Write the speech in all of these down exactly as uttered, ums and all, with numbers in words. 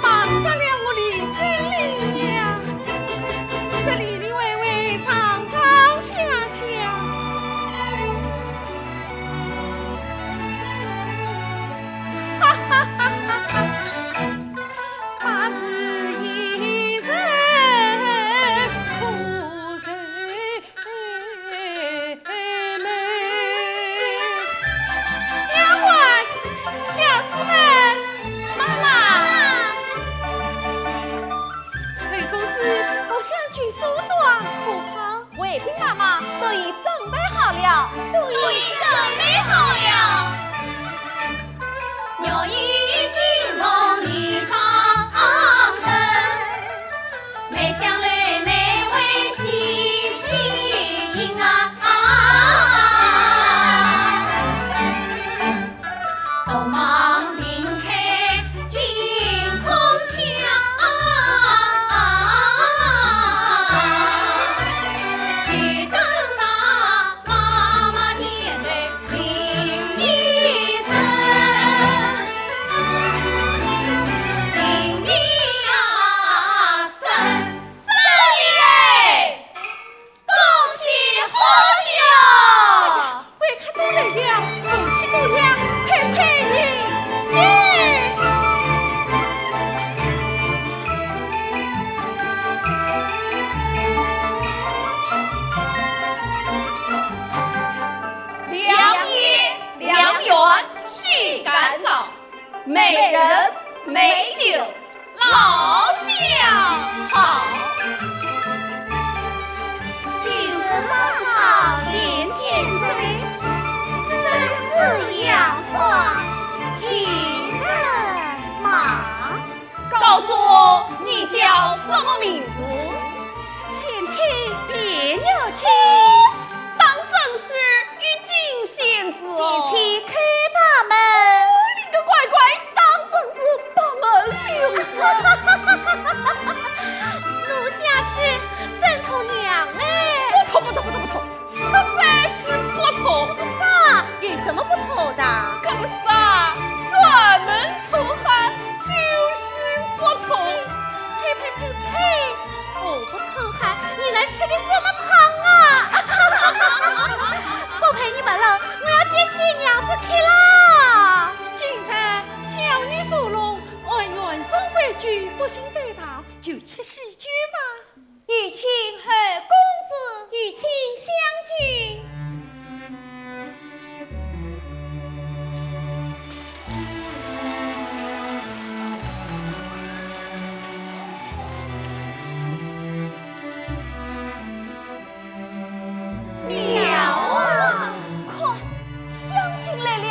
忙煞了我李贞娘，这里里外外上上下下。哈哈哈哈哈！ 丫鬟，小厮们，妈妈。侯公子，我想去梳妆，可好？ 回禀妈妈，都已准备好了。都已准备好了。 贵客都来了，红旗高扬，快快迎接。 良夜良缘须赶早，美人美酒老相好。心似花草连天醉，身似杨花情人梦。 告诉我，你叫什么名字？贤妻卞玉京。当真是玉京仙子哦。贤妻开把门。哦，你个乖乖，当真是八门六锁。奴家是挣头娘哎。不妥，不妥，不妥，不妥。 实在是不妥。怎么说？有什么不妥的？怎么说？专门讨好就是不妥。呸呸呸呸！我不讨好，你能吃得这么胖啊？不陪你们了，我要见新娘子去了。今日小女受宠，按院中规矩，不行得当，就吃喜酒吧。 有请侯公子。有请香君。妙啊！快，香君来了。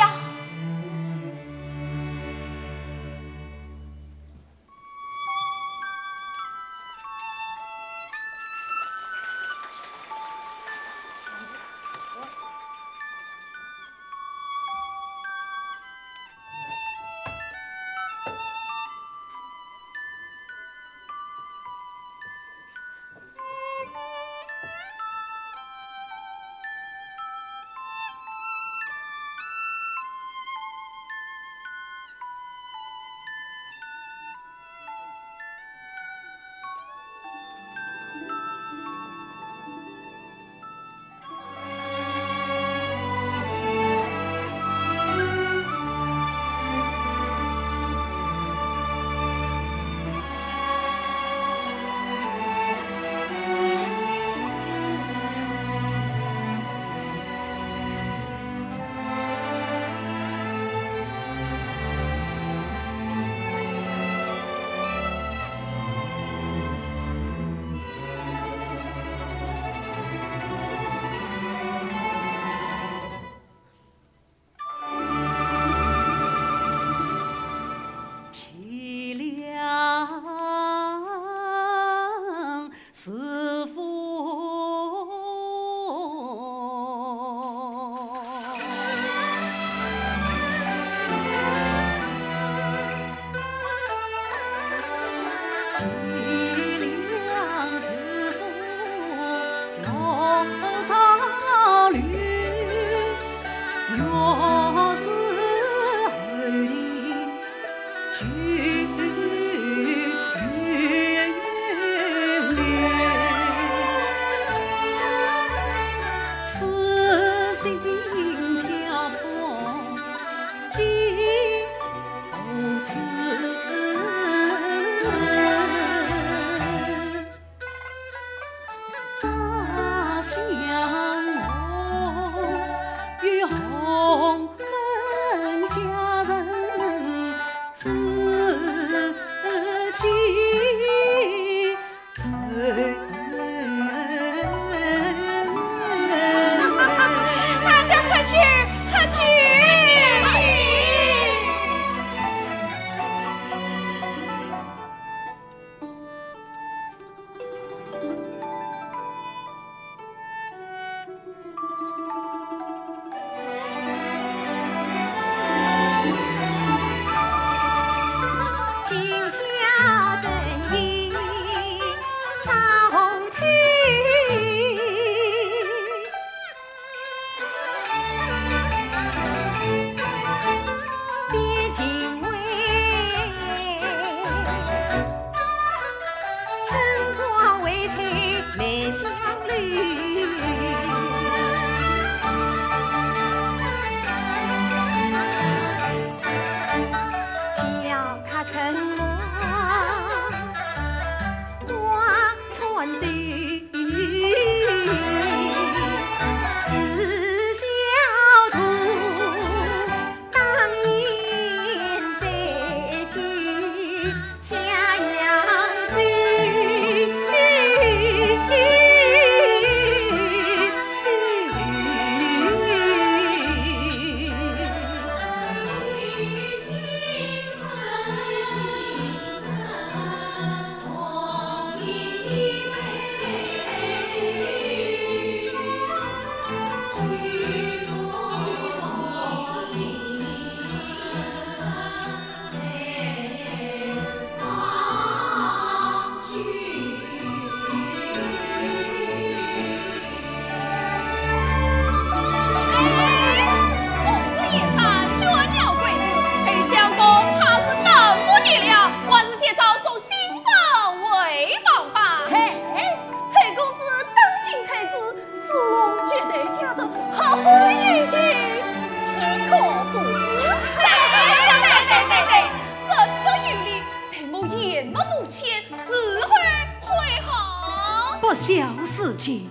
小事情，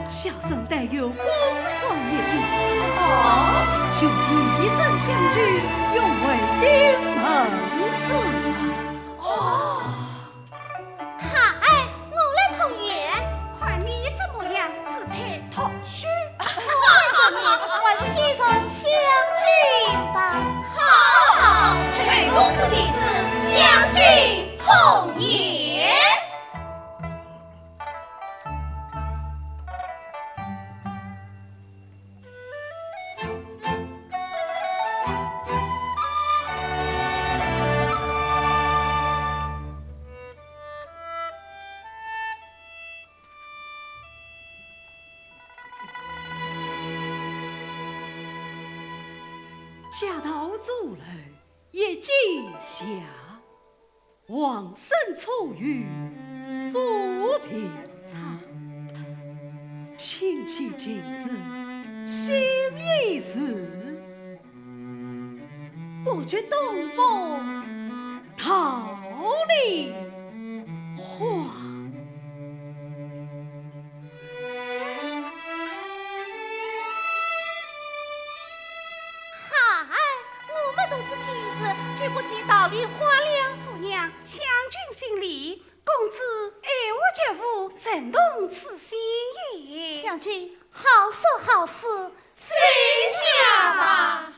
小生但愿皇上一命，就一镇香君，永为定门之。哦。哈哎，我来童颜。看你这模样，只配托 是，为什么还是继承香君吧？好，好，好，后宫之礼是香君童颜。家道中落，一径下，皇孙初御，富平昌。亲戚近侍，心意事，不及东风桃李花。 哈哎，我们都是近侍，就不及桃李花了。驸娘，香君心礼，公子爱屋及乌，正懂此心意。香君，好说好说，收下吧。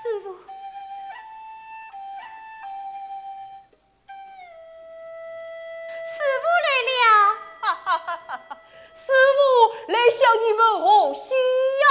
师父，师父来了。师父来向你们贺喜呀！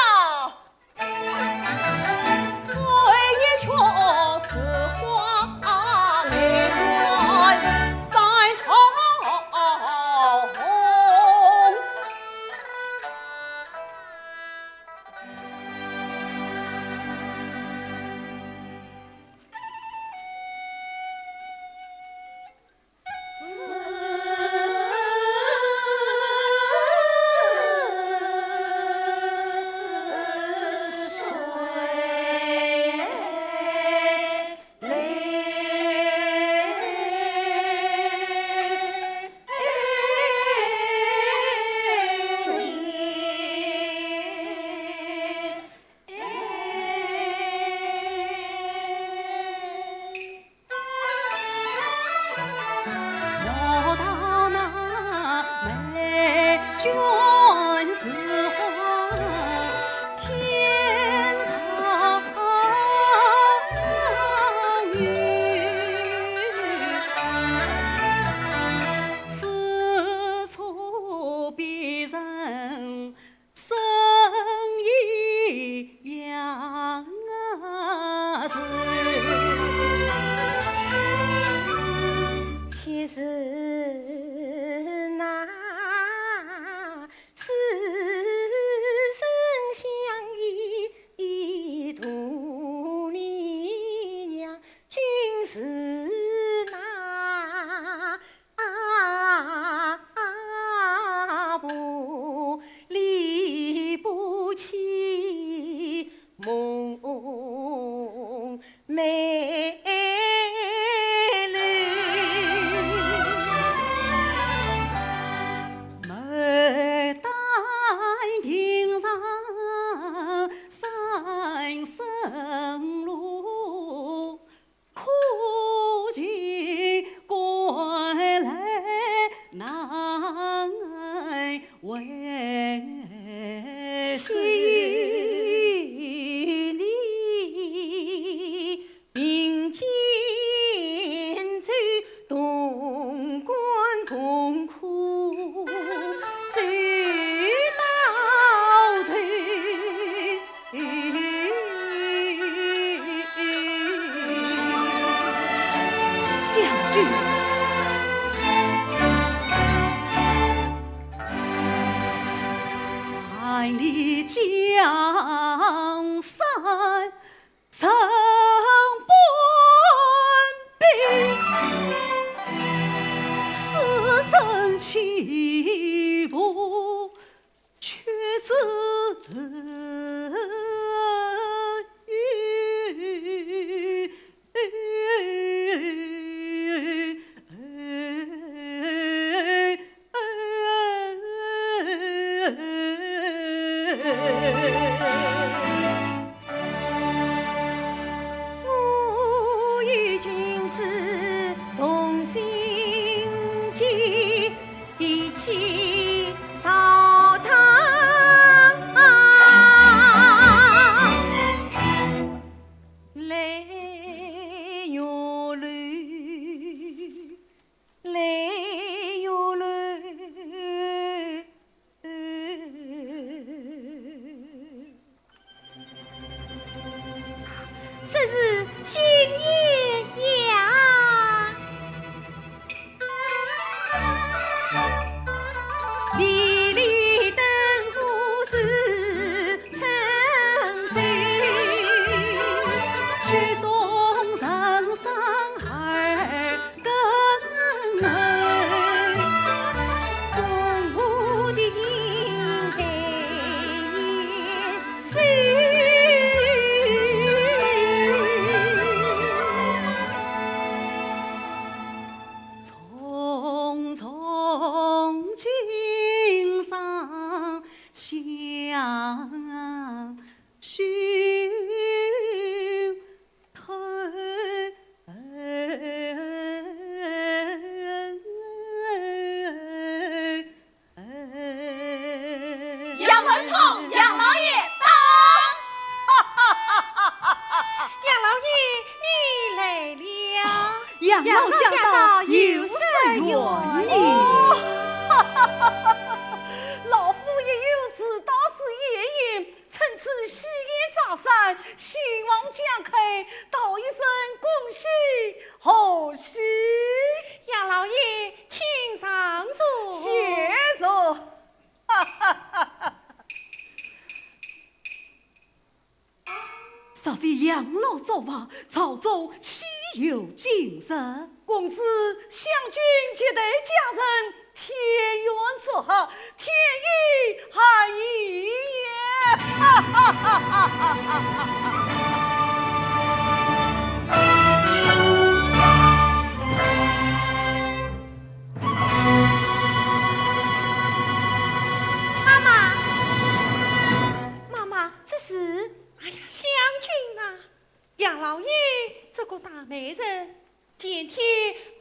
是那似曾相依大姨娘，今是那啊，不离不弃梦寐楼。牡丹亭上三生路， 可知归来难回首。千里并肩走东关，同苦走到头。 万里江山人半壁，此生岂负 却只有我与君子同心结， 提起朝堂。泪月楼，泪月楼。 这是金雁呀。迷离灯火似春水，曲终人散二 更后，东吴的情被言说。匆匆锦上香 寻头。杨文聪，杨老爷到。杨老爷，你来了。杨老驾到，有失远迎。哦，老夫也有自到之远迎， 乘此喜宴炸山，兴旺将开，道一声恭喜贺喜。杨老爷，请上座。谢座。若非杨老作法，朝中岂有今日？ 公子，香君结对佳人，天缘之合，天意含义也。妈妈，妈妈，这是……哎呀，香君呐，杨老爷这个大美人， 前天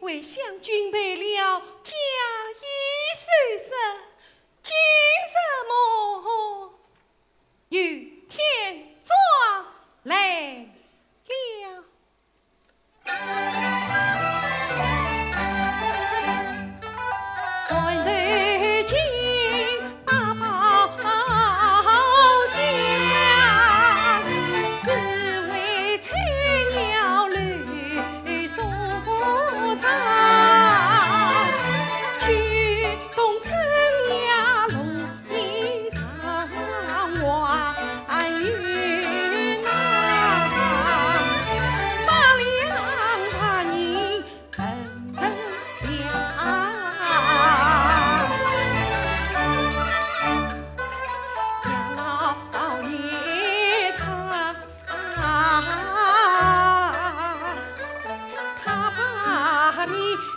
为香君备了嫁衣首饰，今日么又添妆来了。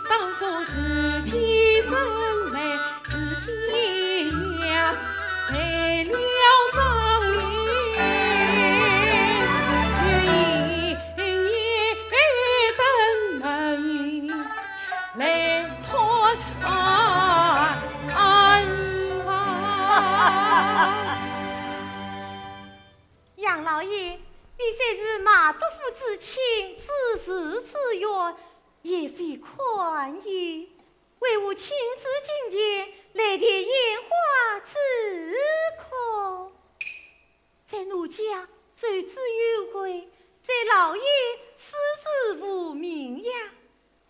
当作自己生来自己养，配了妆奁，一夜登门来探望。杨老爷，你虽是马督府之亲，知事之远，也非宽裕，为何亲自进前来填烟花之空？在奴家受之有愧，在老爷施之无名呀。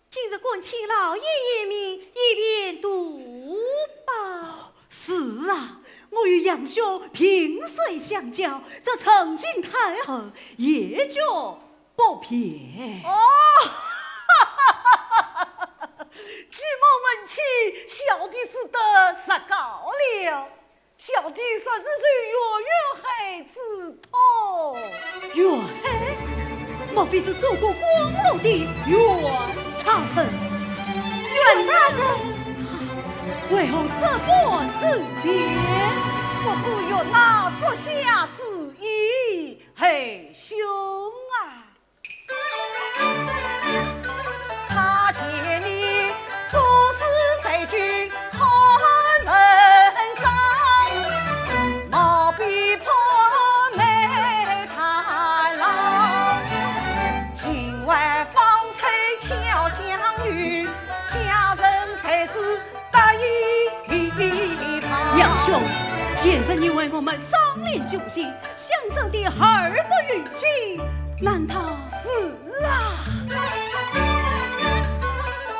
今日敢请老爷一命，以便图报。是啊，我与杨兄萍水相交，这成亲太后也就不便。哦，既蒙闻起，小弟只得实告了。小弟实是受袁元海之托。袁海？莫非是做过光禄的袁大人？袁大人？他为何这般自荐？不过有那足下之意，海兄啊。 他见你做事在军看文章，毛笔破梅太郎，今晚方才巧相遇，佳人才子得一旁。杨兄，前日你为我们妆奁酒席， 相赠的二百余金，难道？是啊。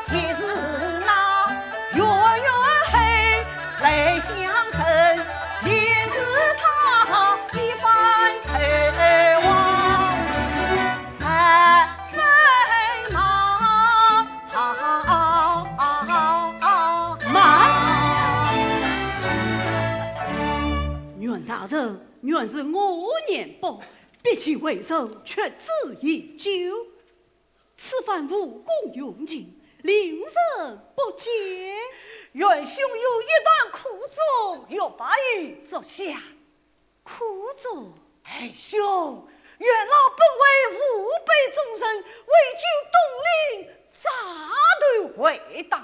前世那月圆海来相赠，前世他一番愁望，十分忙。慢！袁大人， 原是我年薄，比起为人却只已久。此番无功用情，令人不解。袁兄有一段苦衷，欲把与足下。苦衷？哎兄，袁老本为吾辈忠臣，为救东林 扎头回党，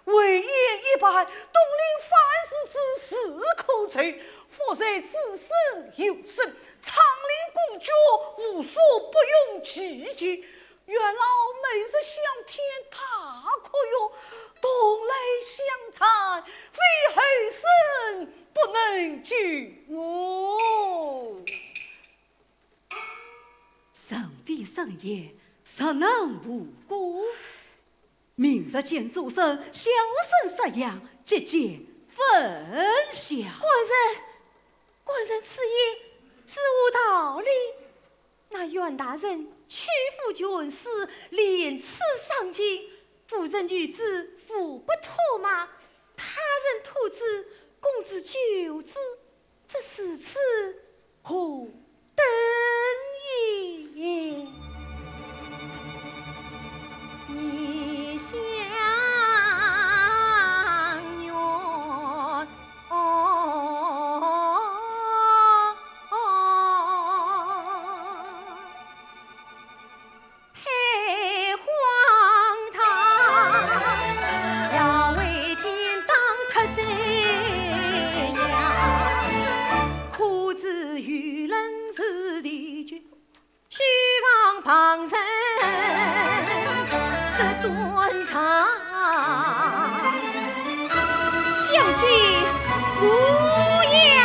为演一派东林反事之事可咒，复在子孙后身，昌林公爵无所不用其极。袁老每日向天大哭哟，东来相残，非后生不能救哦。 人非圣贤，孰能无过？明日见诸神，小生实样，即见分晓。官人，官人此言是无道理。那袁大人屈服权势，廉耻上进，夫人与之互不妥吗？他人托之，公子救之， 这是何等也？你相怨，哦，哦。 太荒唐，要为奸党太宰呀，可知愚人是地狱，须防旁人说断肠。 相救无恙，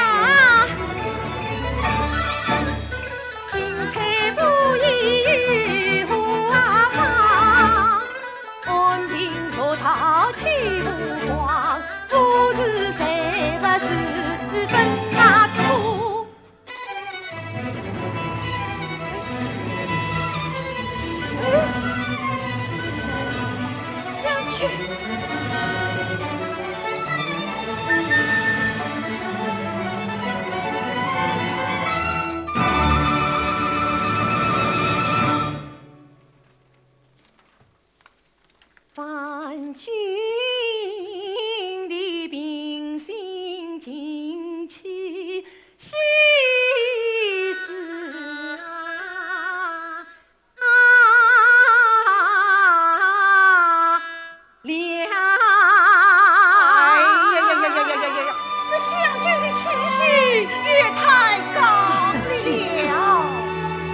金钗布衣与何妨？安定落草去无妨，何事谁不是分那苦？ 相片。君的平心静气，喜事啊，了。哎呀呀呀呀呀呀呀！这香君的气息也太高了。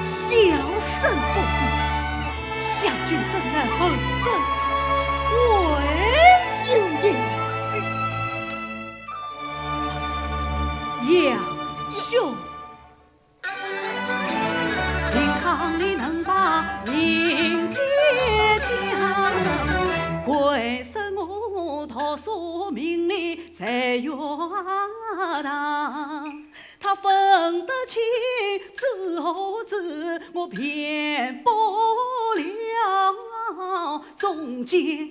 小生不知，香君怎奈何生未有言。杨兄，平康你能把名节讲，为什么读书名利在学堂？他分得清是和是，我辨不了中间。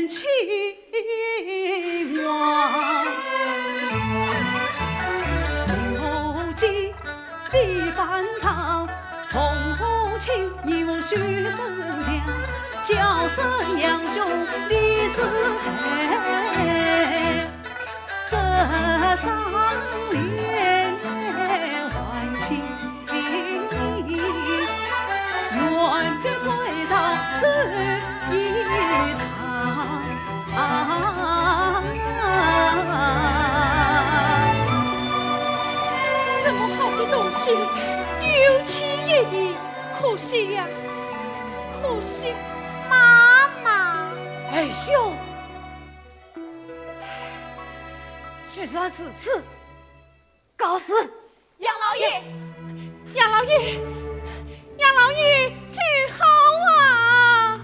情话。如今非凡常，从何请你我许生讲，叫声杨兄你是谁？这张脸还请 这么好的东西，丢弃一地，可惜呀，可惜。妈妈。哎呦，既然如此， 告辞。杨老爷，杨老爷，杨老爷，走好啊！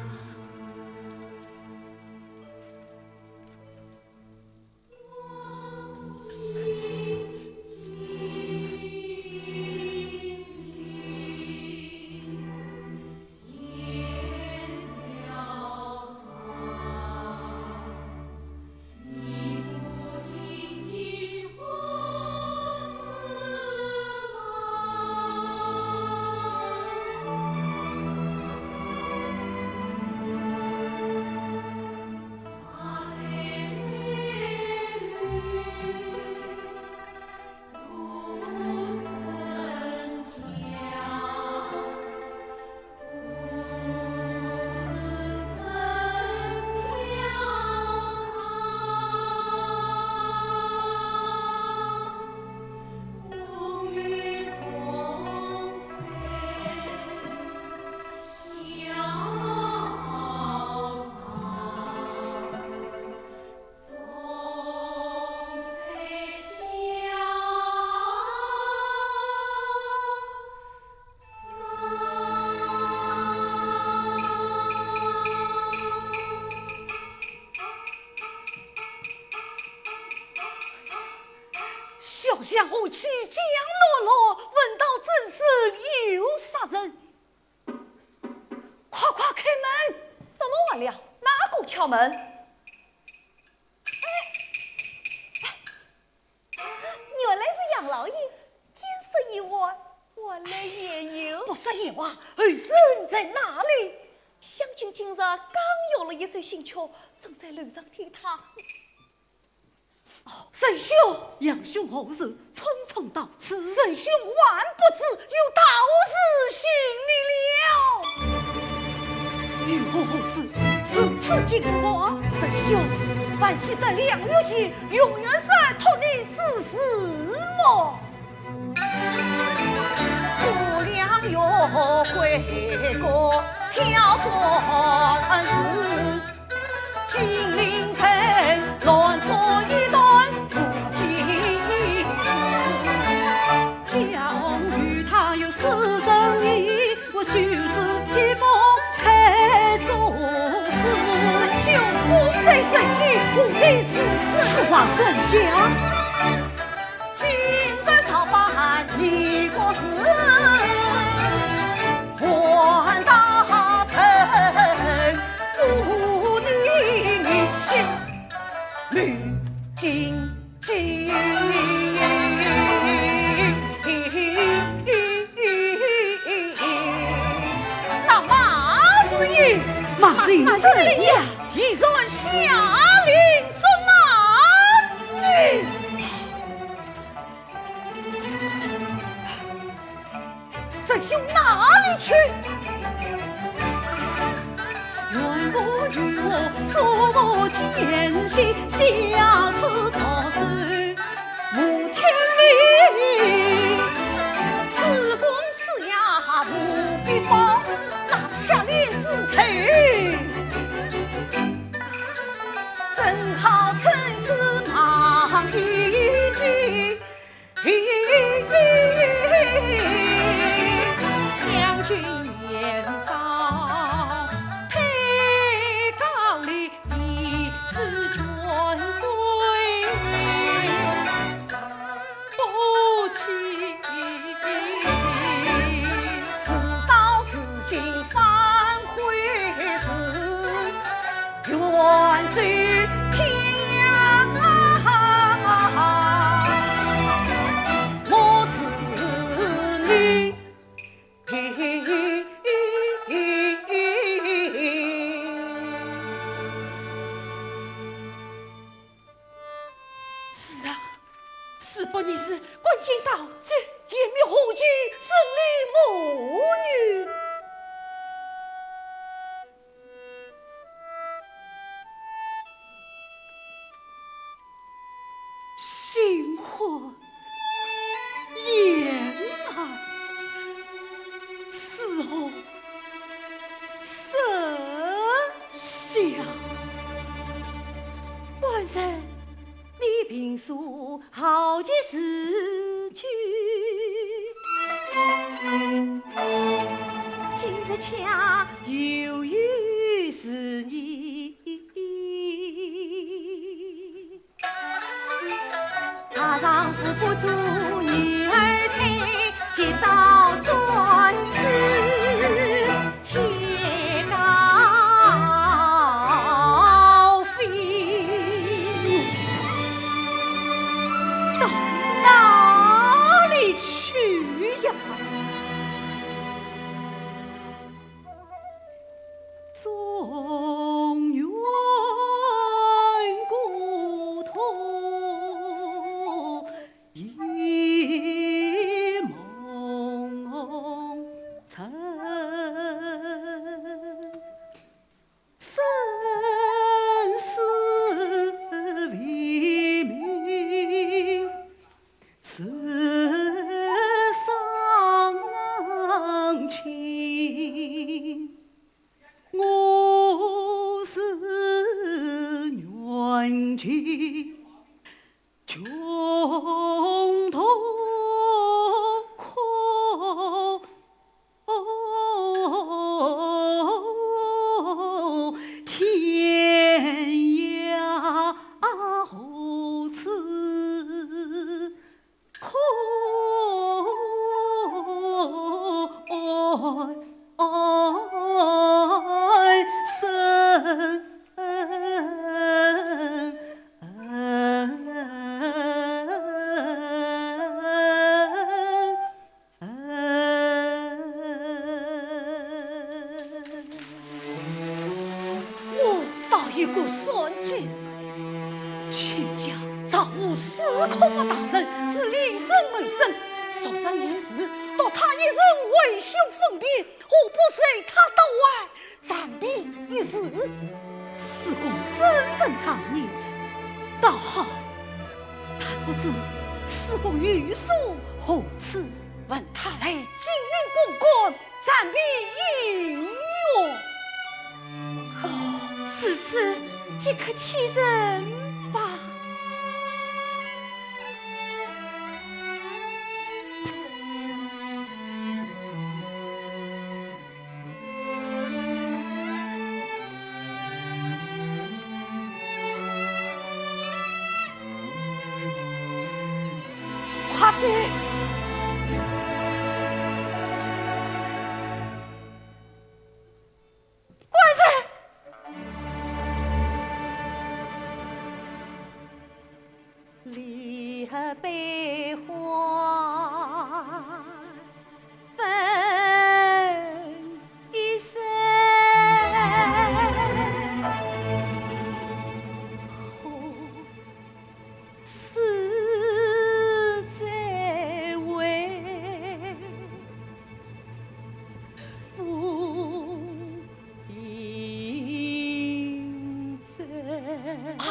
小香火气将落落，闻道真是有杀人。快快开门！怎么晚了？哪个敲门？哎，哎， 原来是杨老爷，天色已晚，晚来也有。不说闲话，后生在哪里？香君今日刚有了一首新曲，正在楼上听他。哦，沈兄！杨兄何事匆匆到此？沈兄还不知，有道士寻你了。 有何事如此惊慌？沈兄，还记得两月前，荣元帅托你之事么？做两月回国挑战士，金陵城乱作一团，如今家翁与他有私人意， 我就是一封黑奏书。沈兄，公在人间，何必如此？此话怎讲？今日操办一个事，还大臣不离民心，历经 那马士英，马士英怎样？一人下令捉拿你。 仁兄哪里去？ 是啊，是不你是赶尽到这，也没何其真理母女。 心欢言爱，似何设想？官人，你平素豪杰之举，今日恰犹有此意。 大丈夫不做女儿胎，及早转世谢高飞。到哪里去呀？ 状元孤独一梦成，生死未明，自伤情。 我是愿尽穷途苦天涯何处 空安身。我倒有个算计。请讲。赵府四客府大人是临阵谋生，昨日你是独他一人为兄分辨，何不随他到外暂避一时？四公真正仗义，倒好，但不知四公寓所何处？ 问他来金陵公馆暂避应援。哦，如此即刻启程吧。 快点！官人！离合悲欢 分一生。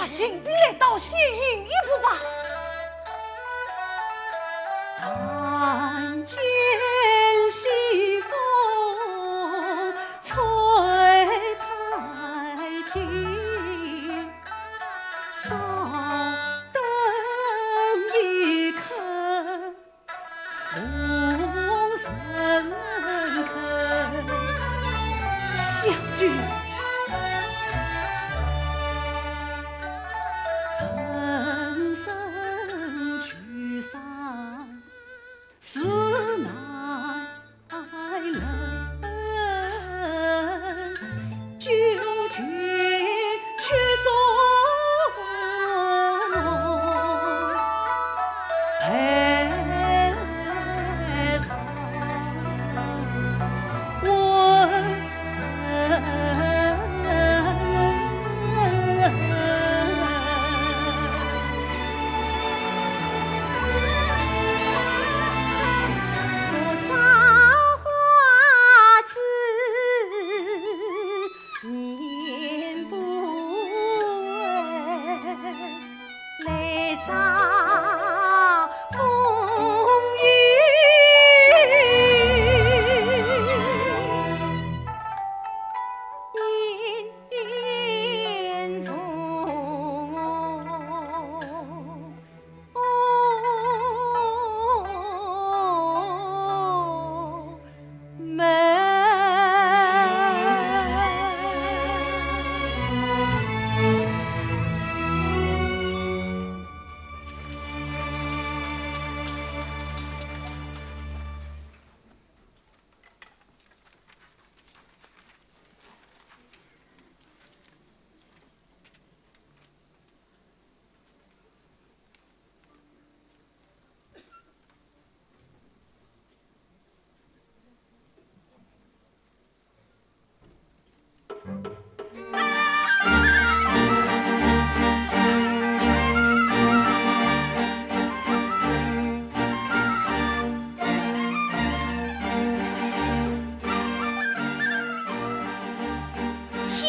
行笔来到，先饮一壶吧。但见西风吹白尽，稍等一刻。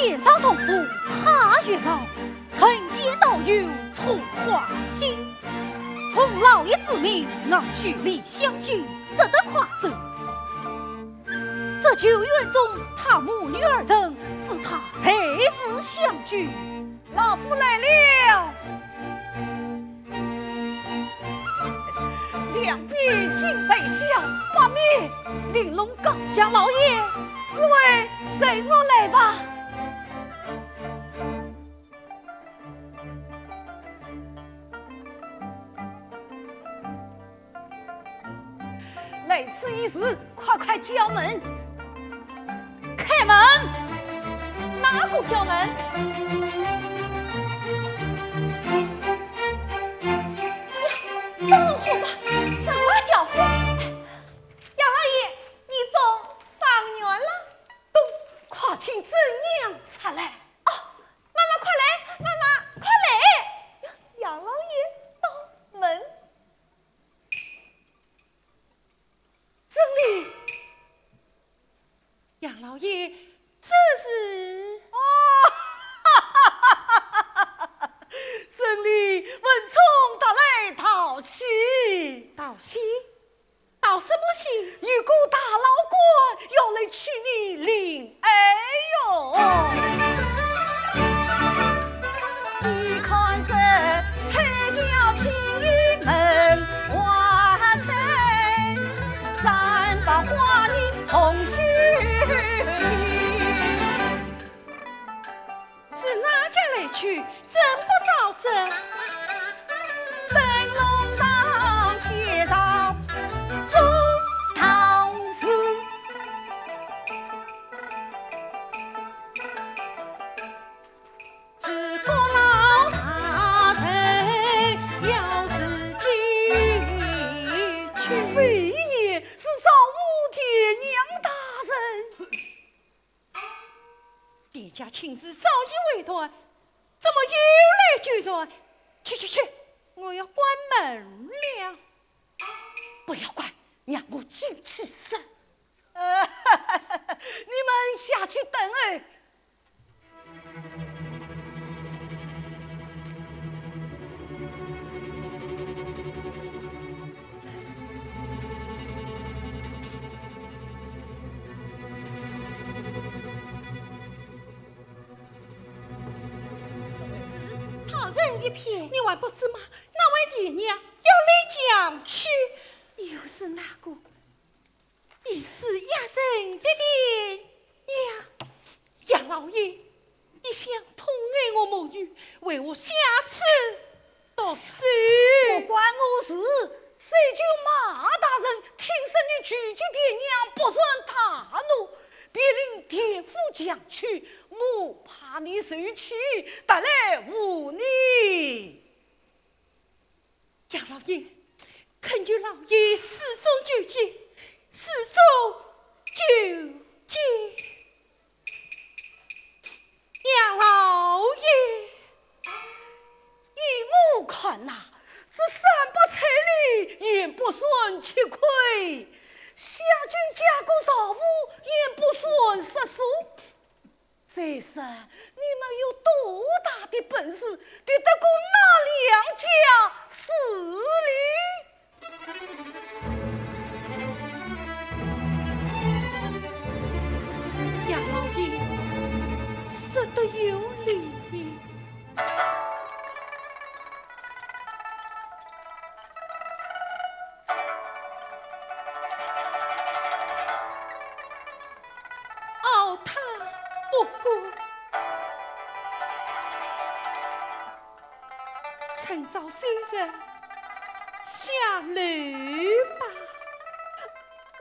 天上重烛插月楼，人间道友重花心。奉老爷之命，我与李香君值得快走。这酒宴中，他母女二人，只他才是香君。老夫来了。两边金杯香，八面玲珑糕。杨老爷，此位随我来吧。 来此一事，快快叫门。开门！哪个叫门？呀，灯笼火把，什么叫火？杨老爷，你做啥人了？咚，快请准娘出来。哦， 妈妈，快来！妈妈，快来！杨老爷到门。真的？杨老爷，这是？哦，哈哈哈哈哈！真的，文聪到来道喜。道喜？ 道什么喜？有个大老倌要来娶你林爱哟。你看这彩轿进门，花灯三八花里红喜。是哪家来娶？ 怎不早说？灯笼上写着祝道士，是个老大人要自己去。非也，是赵武田杨大人。 店家亲事早已未断，怎么又来纠缠？去去去，我要关门了。不要关，让我进去说。呃，你们下去等候。人一片。你还不知吗？那位店娘要来抢去。又是那个 疑似野人的店娘。杨老爷，一向痛爱我母女，为何下此毒手？不关我事，谁叫马大人听说你拒绝店娘不传大怒，便令店夫抢去，我怕你受气，特来护你。 杨老爷，恳求老爷恕罪求见，恕罪求见。杨老爷，依我看呐，这三百彩礼也不算吃亏，夏军嫁个丈夫也不算失手。 再说，你们有多大的本事，抵得过那两家势力？杨老爷，说得有理。 哦，他不过。趁早收拾下楼吧。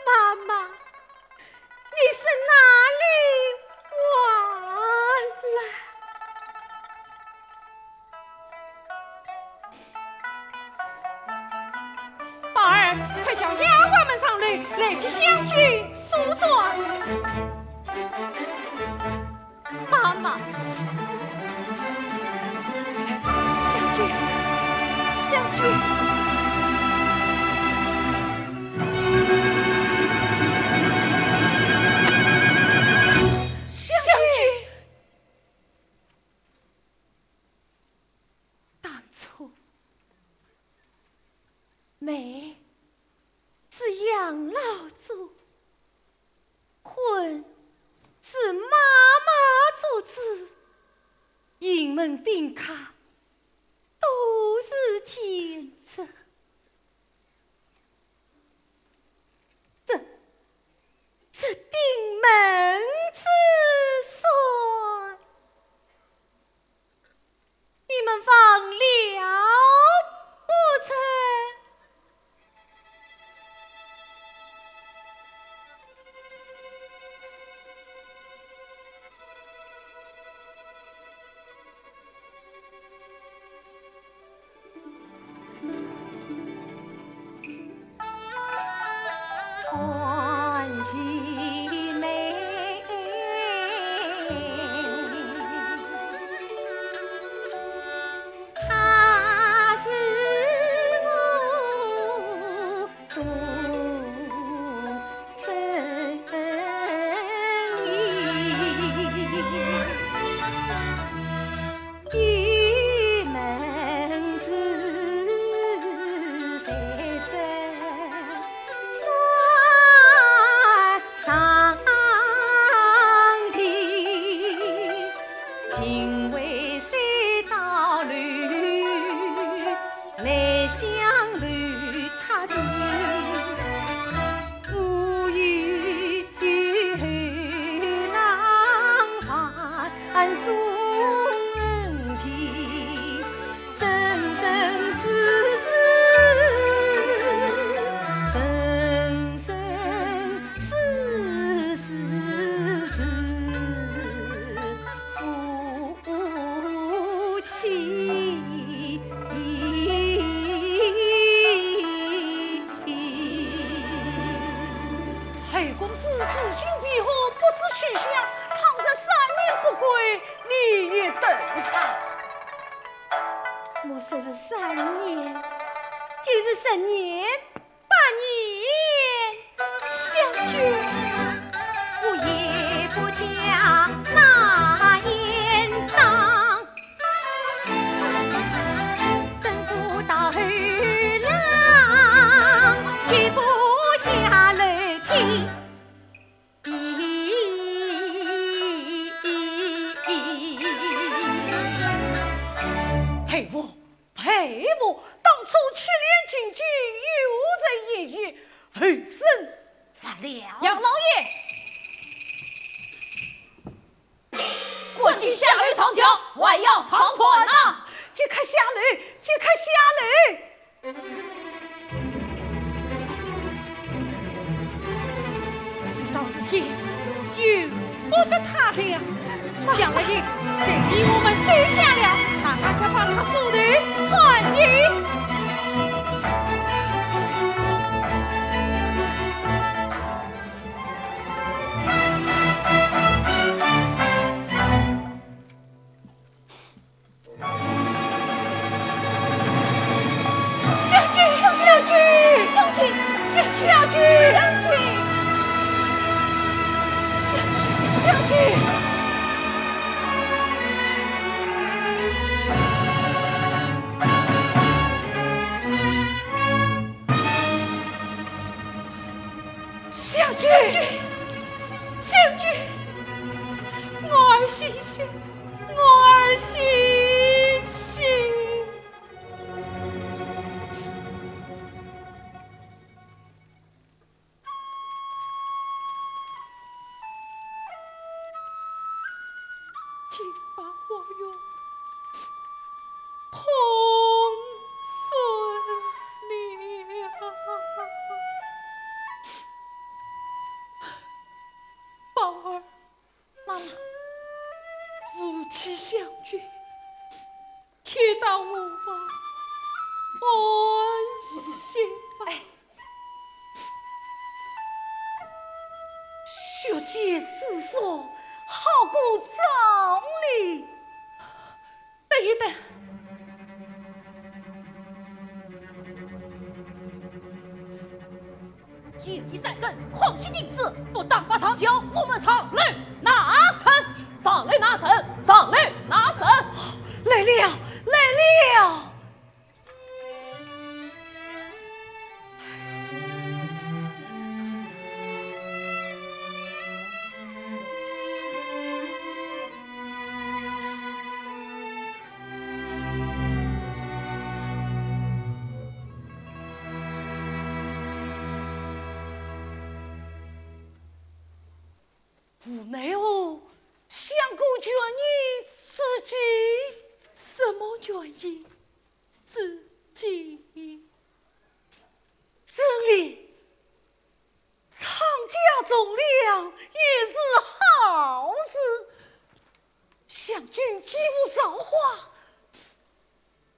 妈妈，你是哪里话来？ 宝儿，快叫丫鬟们上楼，来替香君梳妆。妈妈，香君，香君，香君。 当初，媒是杨老做，婚是妈妈做主，胤门宾客都是奸贼。 这，这顶门之算，你们忘了不成？ 后宫之事久闭后，不知去向，倘若三年不归，你也等他。莫说是三年，就是十年、八年，香君，我也不嫁那鄢荡。 等不到后郎，绝不下楼梯。佩服，佩服，当初赤练进京，有人一言，后生杀了。杨老爷，赶紧下楼上轿，还要上船呐！即刻下楼，即刻下楼。 事到如今，由不得他了。杨老爷，罪名我们收下了，大家就把他送到船边。 香君，香君，我儿醒醒，我儿醒醒。金榜花园。 空孙了。宝儿，妈妈，扶起香君，且到我房安歇吧。哎， 血溅四座，好过葬礼。等一等。一二三，人，匡起银子，不打发上轿，我们上楼拿人，上楼拿人，上楼拿人。来了，来了。 无奈何，相国权宜之计。什么权宜之计？这里，藏家从良，也是好事。香君既无造化，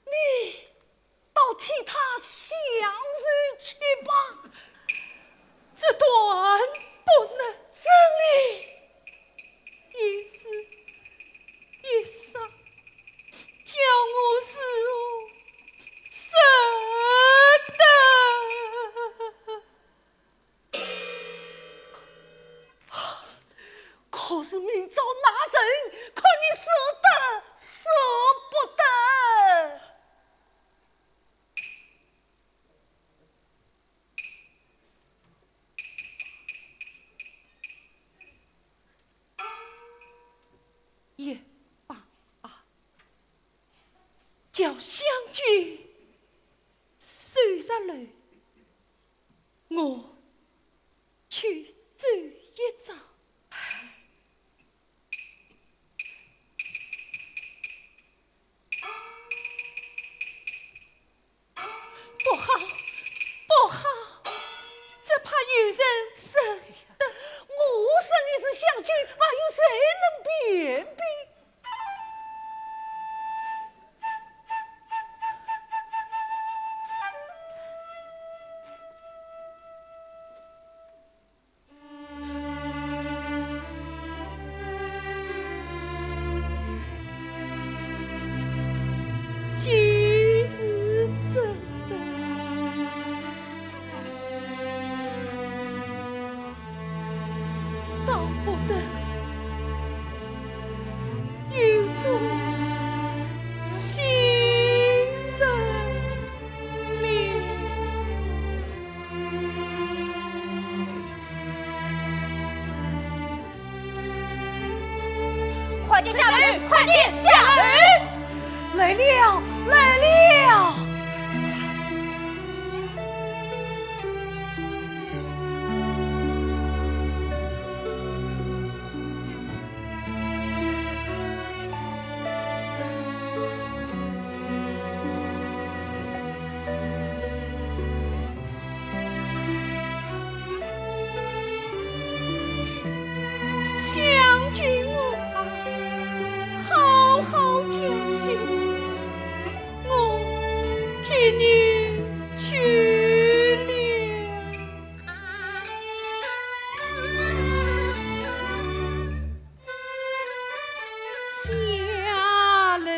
你倒替他享受去吧。这断不能。这里一时一杀，叫我如何舍得？ 可是明朝那人，看你舍得舍不得。 也罢啊，叫香君守着楼，我去走一遭。 不好，不好，只怕有人认得。我说你是香君，还有谁能辨别？ 既是真的，少不得有种心人哩。 快点下楼，快点下楼！来了，来了。香君啊，好好叫醒，我替你去了。 下楼，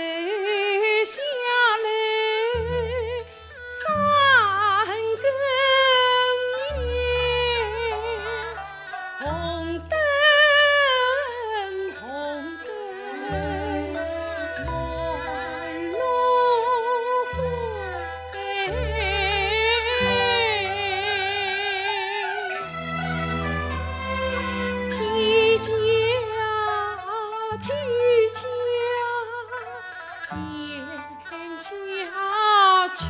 下楼，三更夜，红灯，红灯，满路灰。 天家，天家，天家去，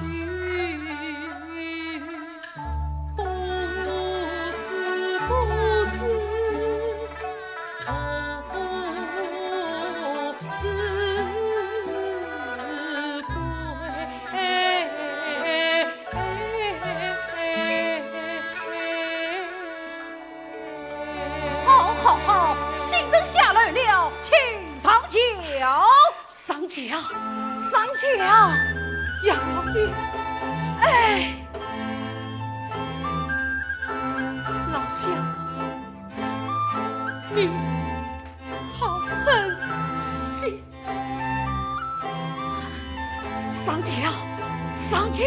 不知，不知 好，好，好，新人下楼了，请上轿。上轿，上轿。杨老爷，哎，老相公，你好狠心。 上轿，上轿。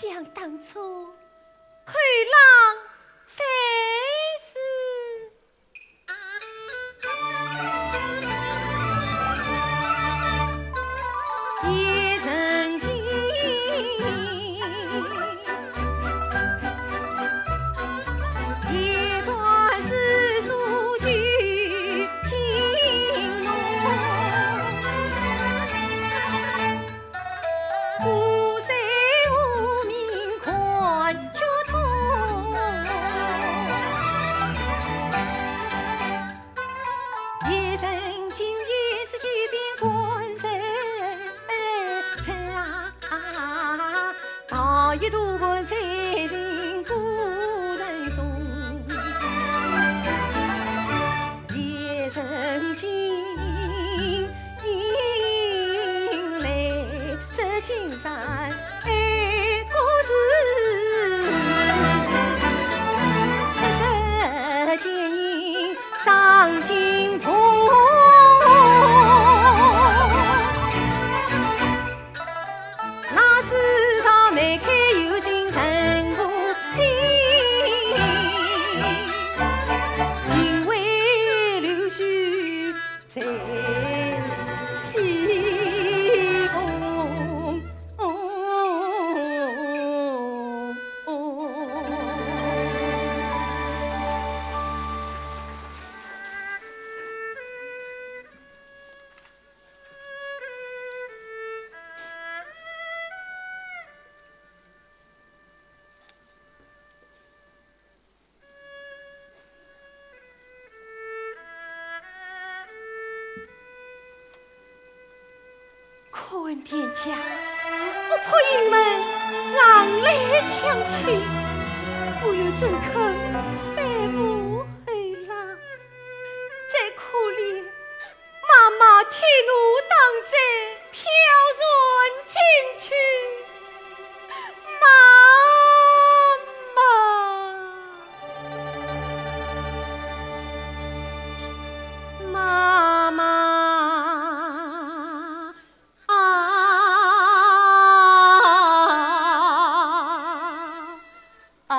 想当初，我问店家，我破营门，冷来抢亲，我又怎肯背负后浪？再可怜，妈妈替奴当仔，飘船进去。妈妈，妈妈。 啊，啊，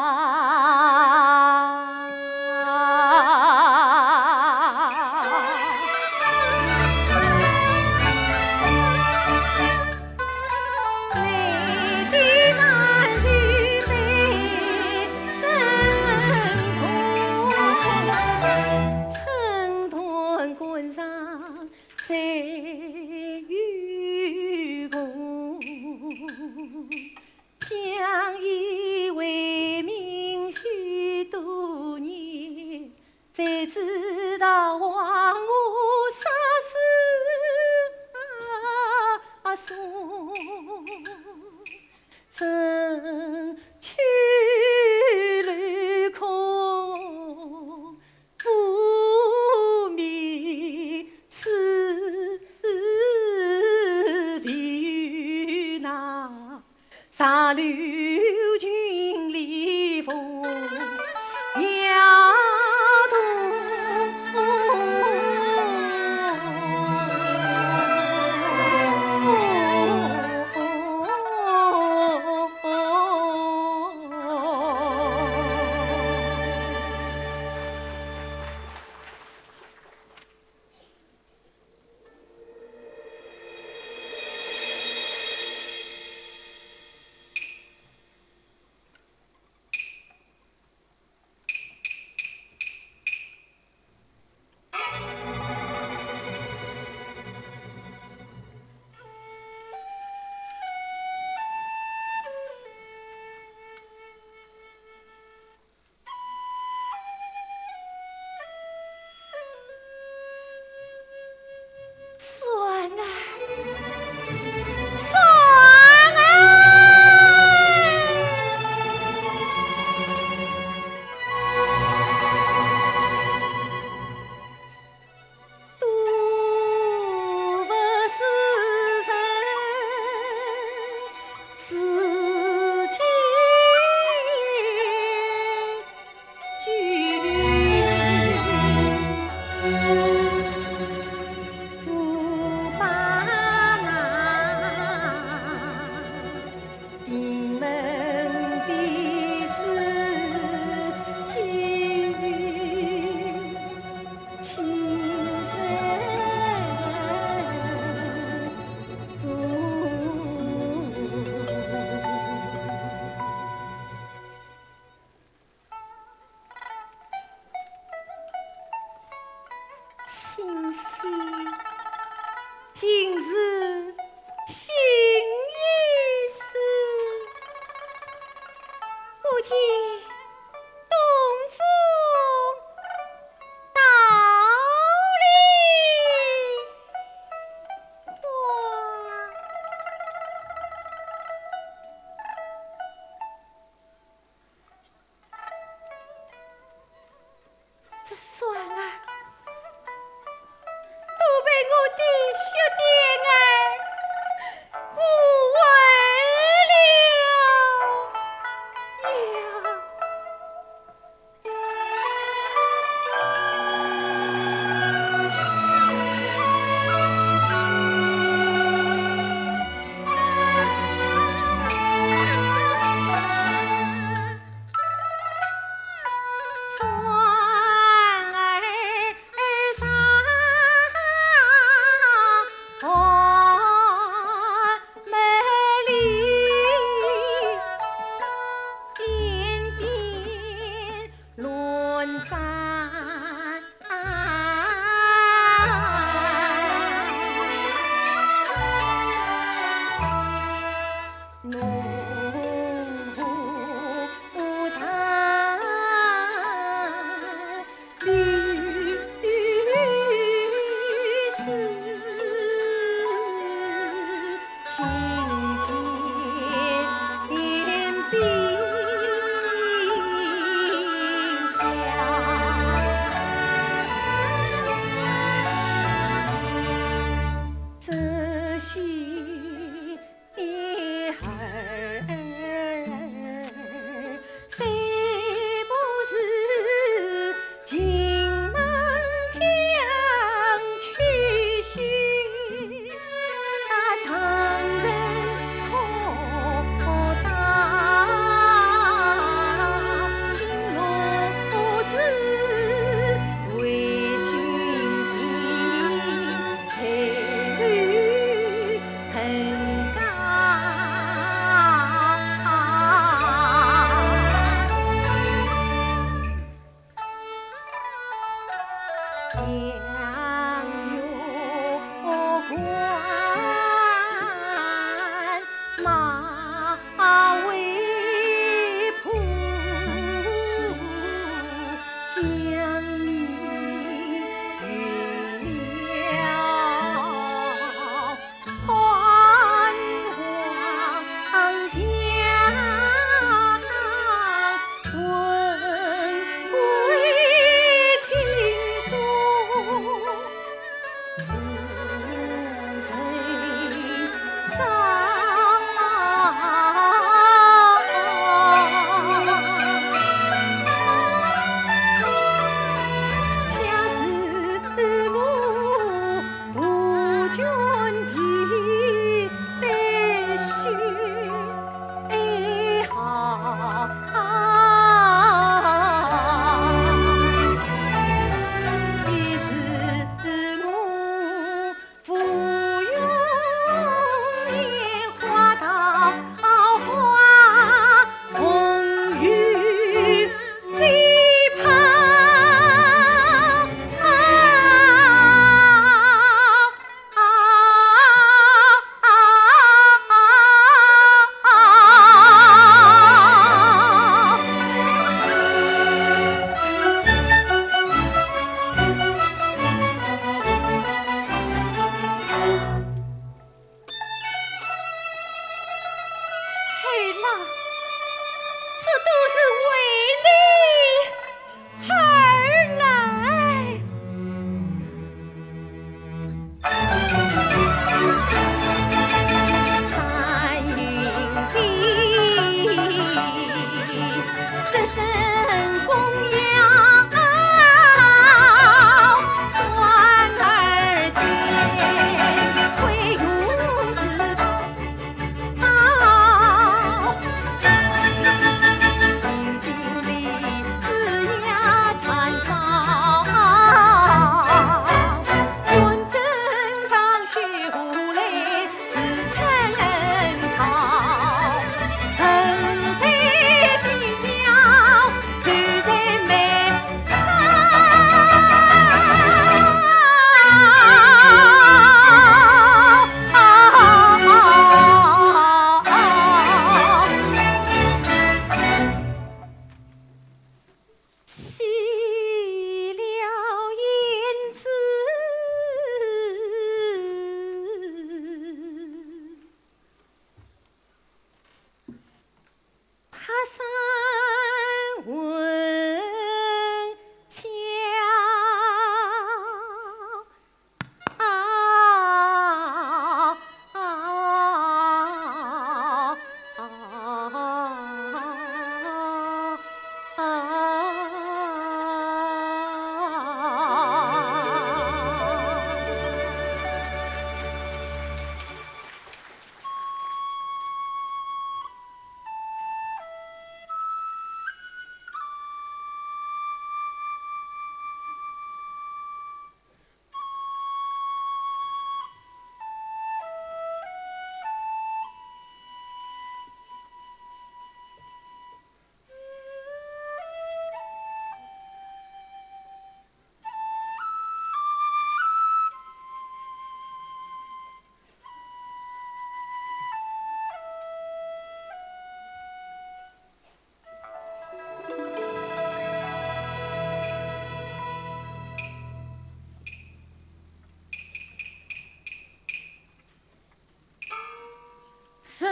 相依为命许多年，谁知道黄河霎时送，身去楼空。 不明此地有哪，长留君里风摇动。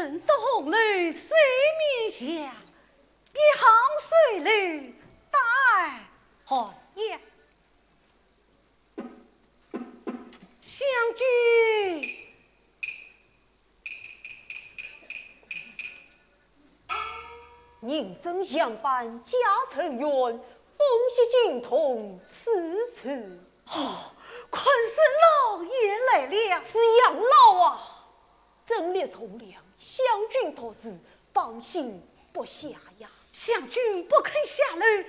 人到红楼水面下，一行水楼大寒夜。香君， 人正相伴驾乘远，风雪惊动此处。哦，看是老爷来了。是杨老啊，阵列从良，香君独自放心不下呀。香君不肯下楼，我们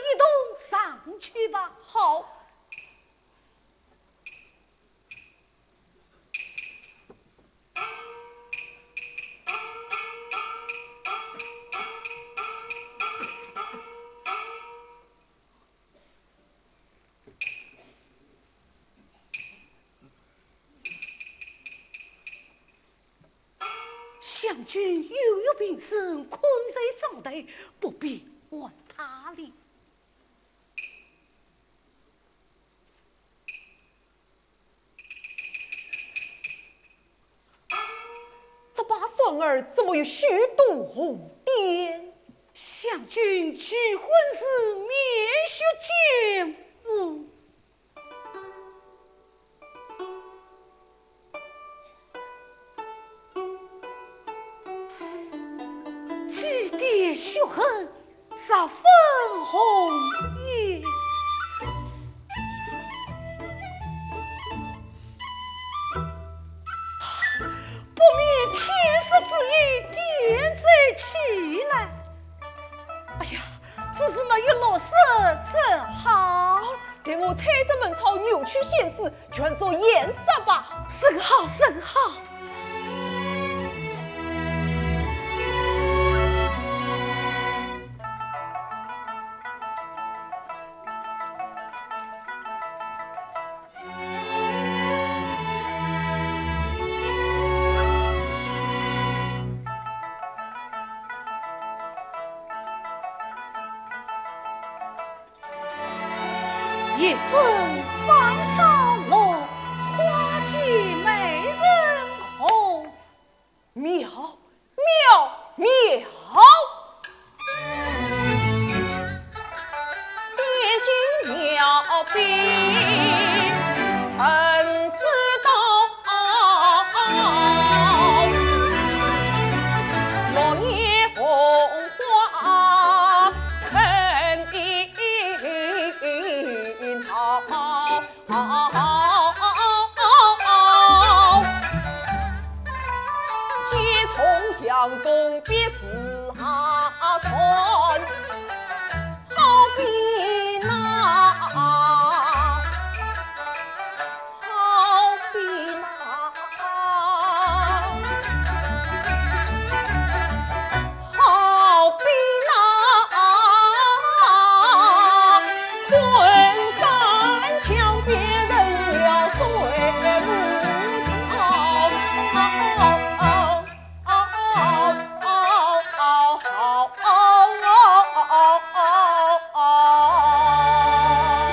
一同上去吧。好。 香君又有病身，困在帐台，不必唤她了。 这把扇儿怎么有许多红点？香君去婚时面血溅污， 几点血痕，十分红艳。不免天色之影，点缀起来。哎呀，只是没有落色正好。待我采摘嫩草，扭曲线子， 全做颜色吧。甚好，甚好。 一分芳草落，花间美人红。妙，妙，妙！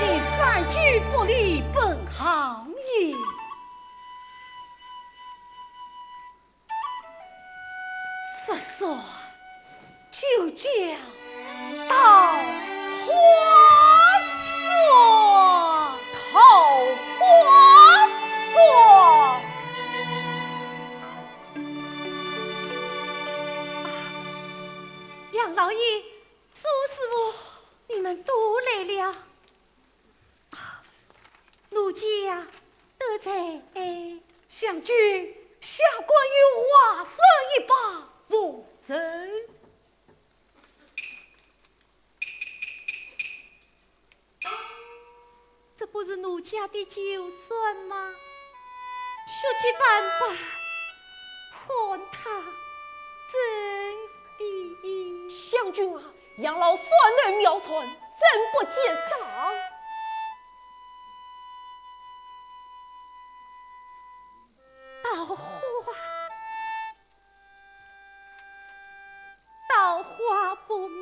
你三句不离本行业。这说就叫桃花扇。桃花扇。 杨老爷，苏师傅，你们都来了。啊，奴家都在。香君，下官有话说一罢，无人。 这不是奴家的旧扇吗？血迹斑斑，看它真的……香君啊，杨老扇儿妙扇，怎不见赏？桃花，桃花不明。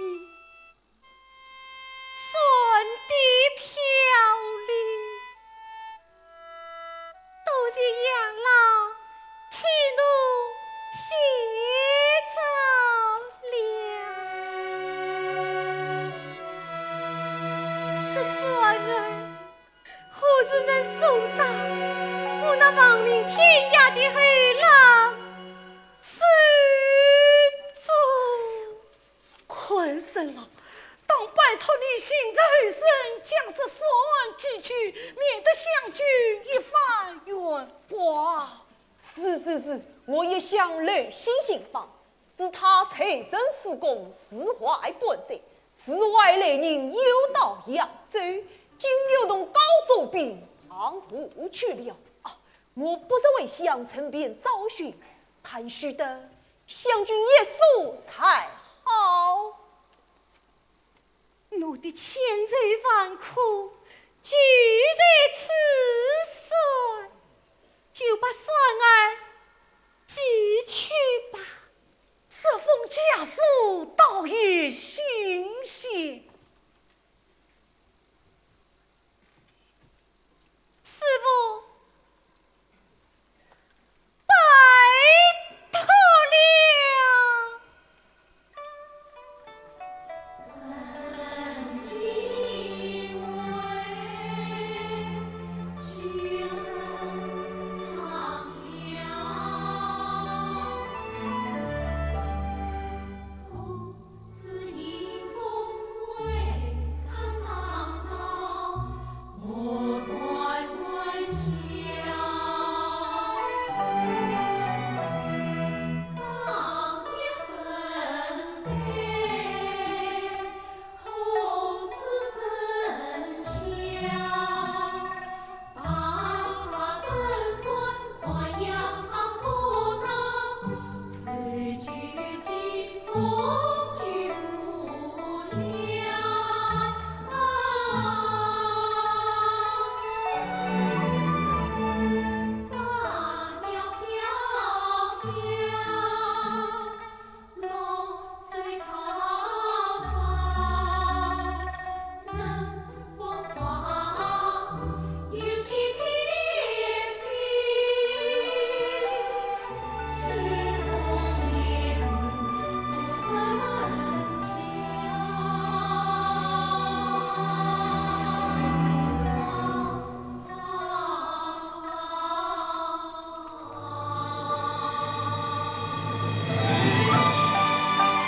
扇的飘零，多谢杨老替奴写。了，当拜托你现在后生将这算寄去，免得香君一番怨挂。是是是，我一向留心信访，知他才深似弓，自怀本色，自怀来人有道扬州，今又同高宗并旁部去了。啊，我不是为相城边找寻，但须得香君一说才好。 奴的千愁万苦，就在此算，就把算儿寄去吧。这封家书倒也新鲜。 师父，拜托了。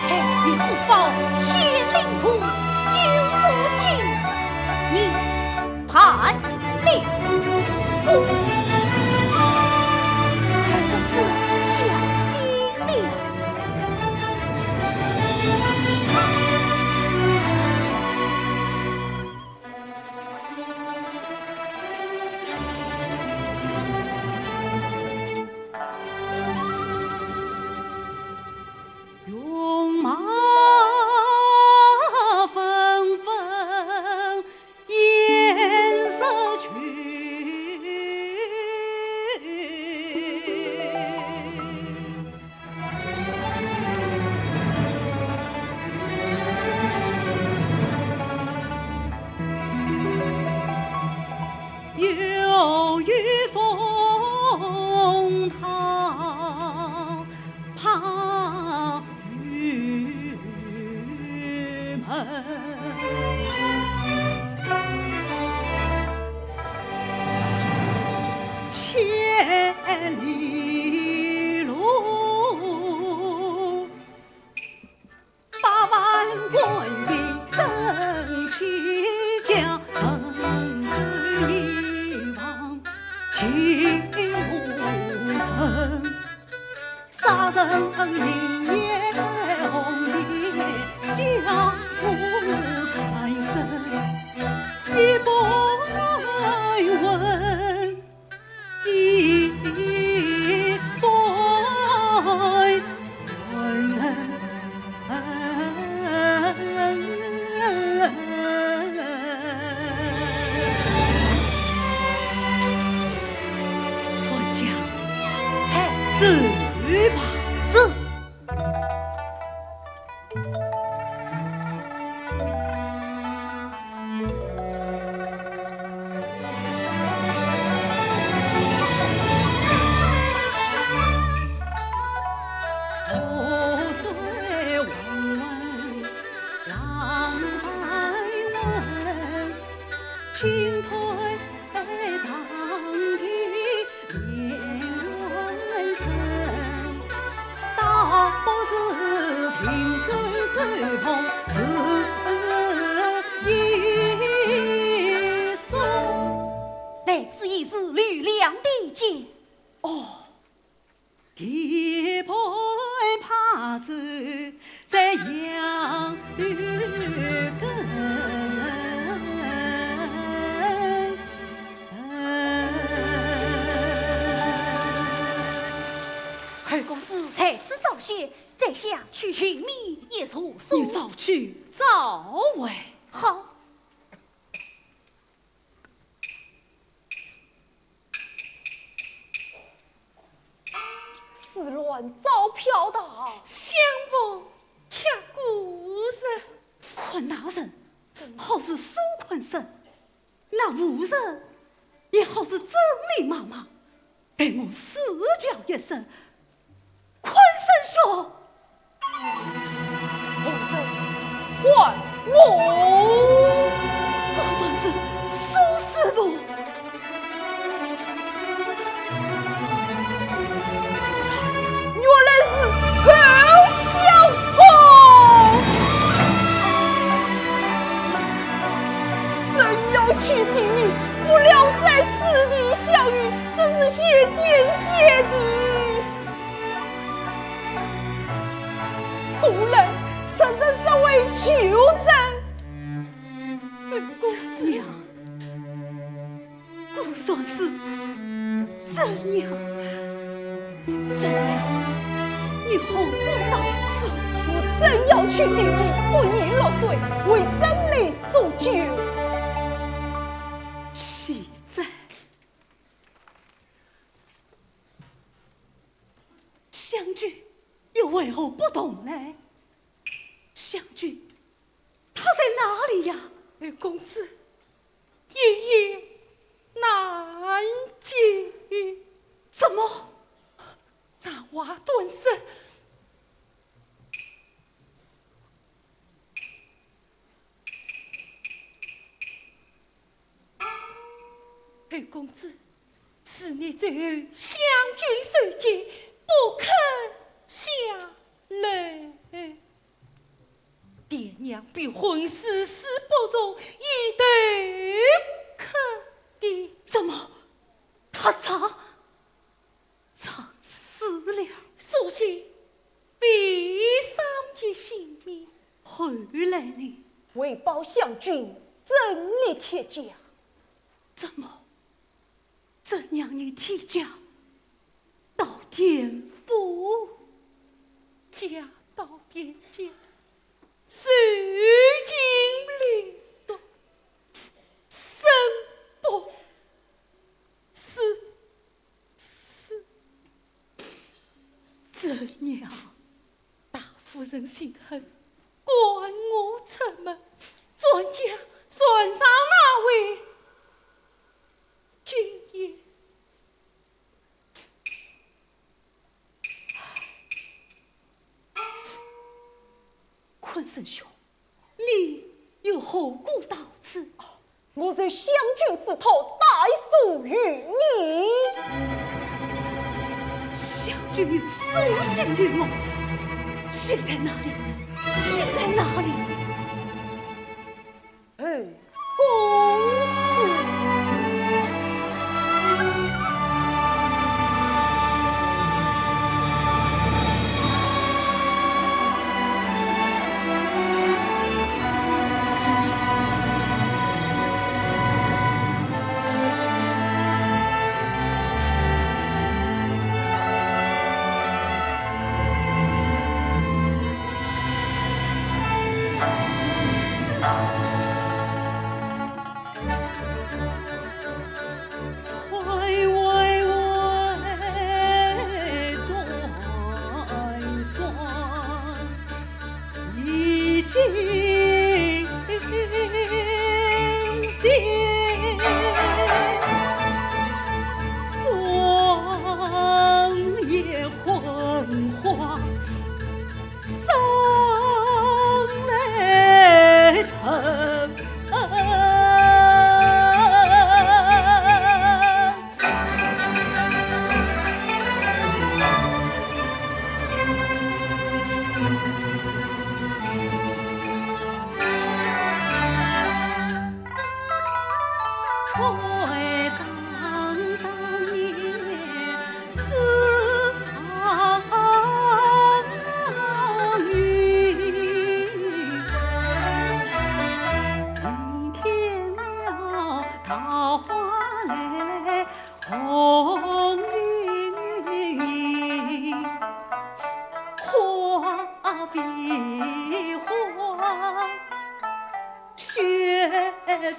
彩云虎豹，仙灵符，有足轻，你判定。公子小心了。 云马纷纷掩日去。 又遇风涛怕雨门。 千里路，百万官兵争其家，人走一方尽无人。杀人名言红颜笑谈生，一般问 一般问。传家，在此吧。是。在杨柳根。侯公子在此稍歇，在下去寻觅一处所。你早去早回。好。 此卵早飘到。相府却无人。看那人，好似苏坤生，那妇人，也好似曾丽妈妈。待我四叫一声， 坤生兄。洪生，还我。果然是苏师傅。原来是侯相公。真要气死你，不料在此地相遇，真是谢天谢地。 果然，圣人只为求人。怎样？果然是怎样？怎样？你何故到此？我正要去寻你，不宜落水，为怎来所求？岂在？ 香君又为何不动来？香君，她在哪里呀？侯公子，一言难尽。怎么？长话短说。 侯公子，是你最后相君受惊，不肯下楼。爹娘比婚事事不容，一头磕地。怎么？他早 早死了。所幸未伤及性命。后来呢？为报相君，赠你铁甲。怎么？怎样你铁甲到田府？甲到田间，受尽凌辱，生不如死。 怎样？大夫人心狠，赶我出门，转家传上那位君爷。坤生兄， 你又何故到此？我受相君之托，带书与你。相君有书信与我，信在哪里？信在哪里？哎，公子。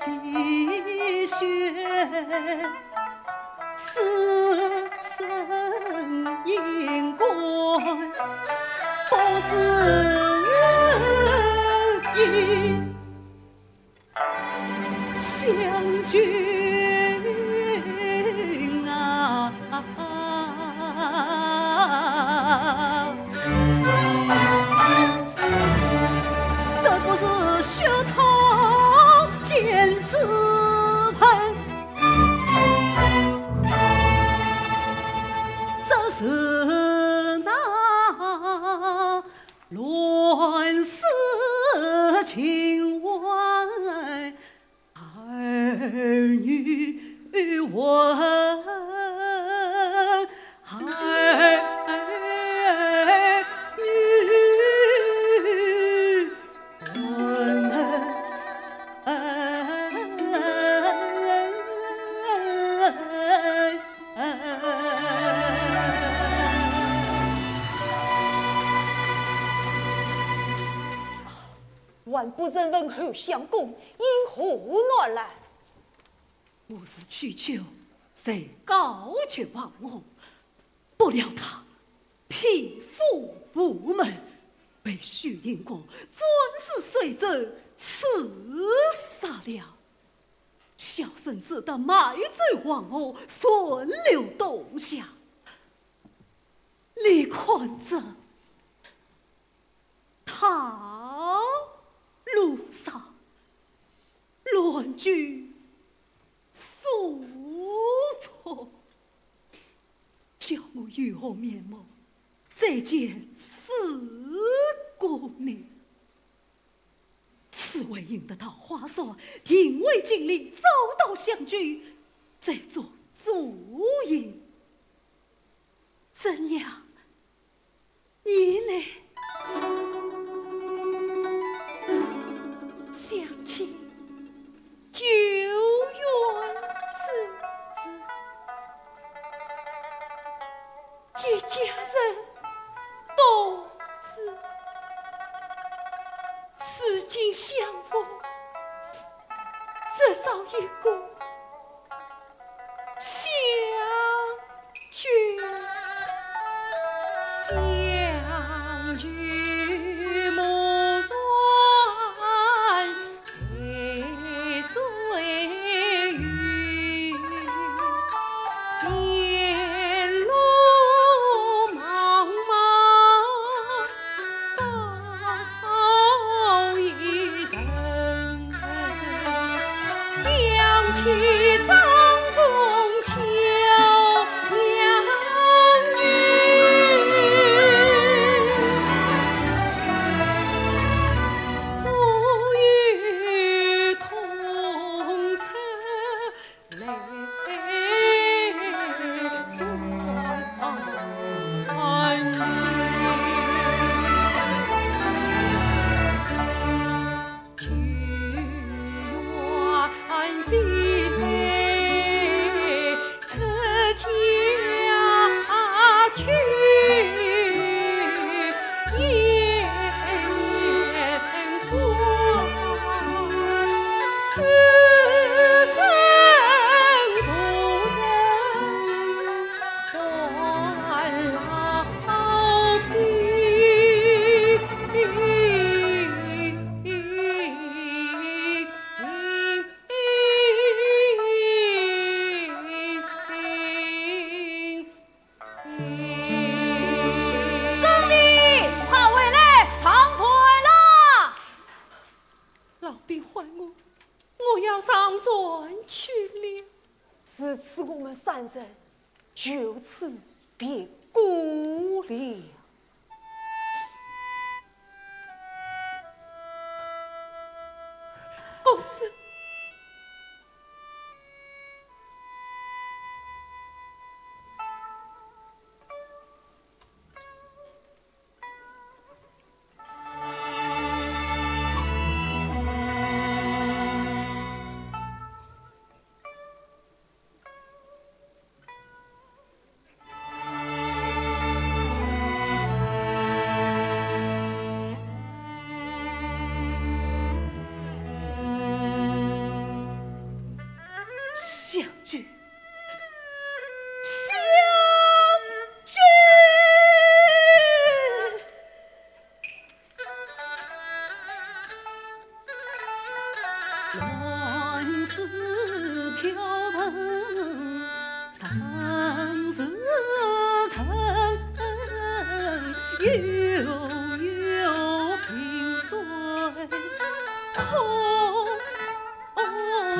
一血，死生因果，不知因。 将军啊，这不是血溅纸盆，这是那 乱世情爱，儿女问，儿女问。 还不曾问候相公，因何乱来？我是去求谁告诉王后，不料他匹夫无谋，被许定国专制水镇刺杀了。小生只得卖走王后，顺流东下。你看这 桃路上，乱军速从，叫我有何面目再见四姑娘？此回应得桃花扇，定为金陵找到香君，再做主意。怎样？ 你呢？想起久远之事，一家人多事，如今相逢，至少一个 相聚，相聚，目前在水云，前路茫茫，少一人。 想起掌中娇娘女，不由痛出泪沾巾。 兄弟，快回来，上船啦！老兵唤我，我要上船去了。如此我们三人 就此别过了。公子。悠悠萍水空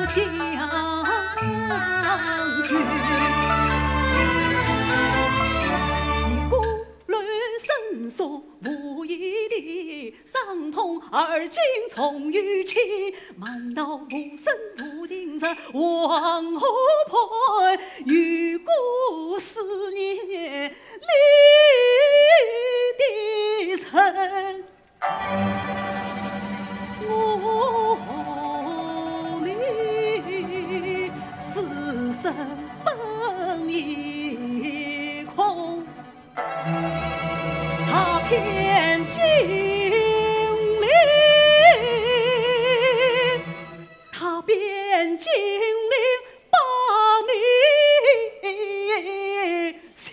相遇。孤楼深锁无依地， 伤痛而今重遇期，满脑无声无定日往何盼？与孤思念离的人，我和你此生本已空。 踏遍金陵，踏遍金陵把你寻。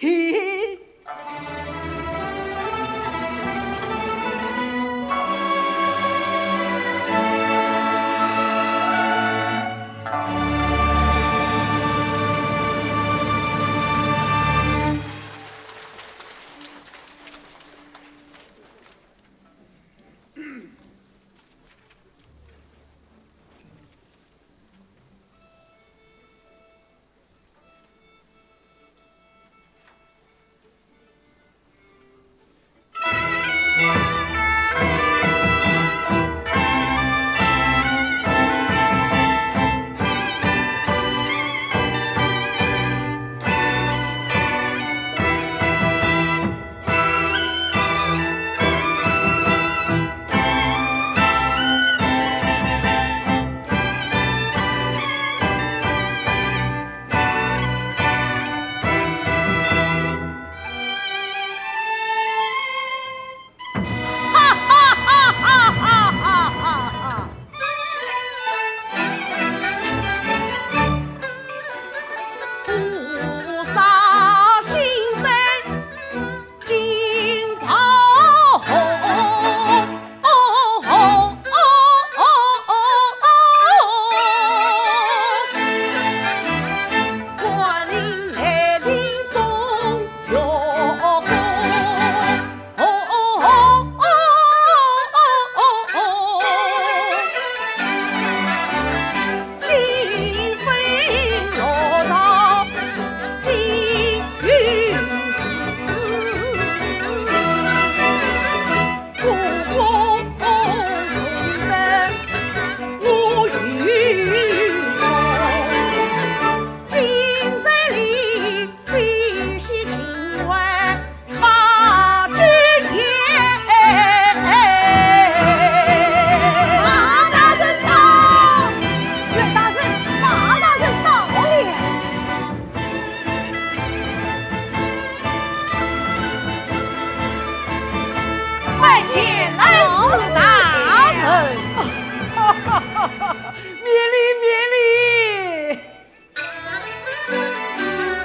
马大人到！马大人到了！ 拜见恩师大人。免礼，免礼。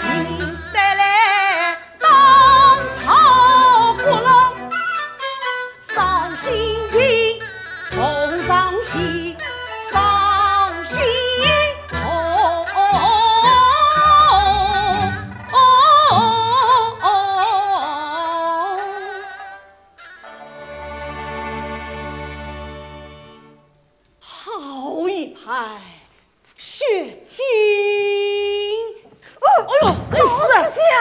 您带来当朝国老， 上心云，同上心，上心同。好一派血巾。哦，哎呦，哎，是啊。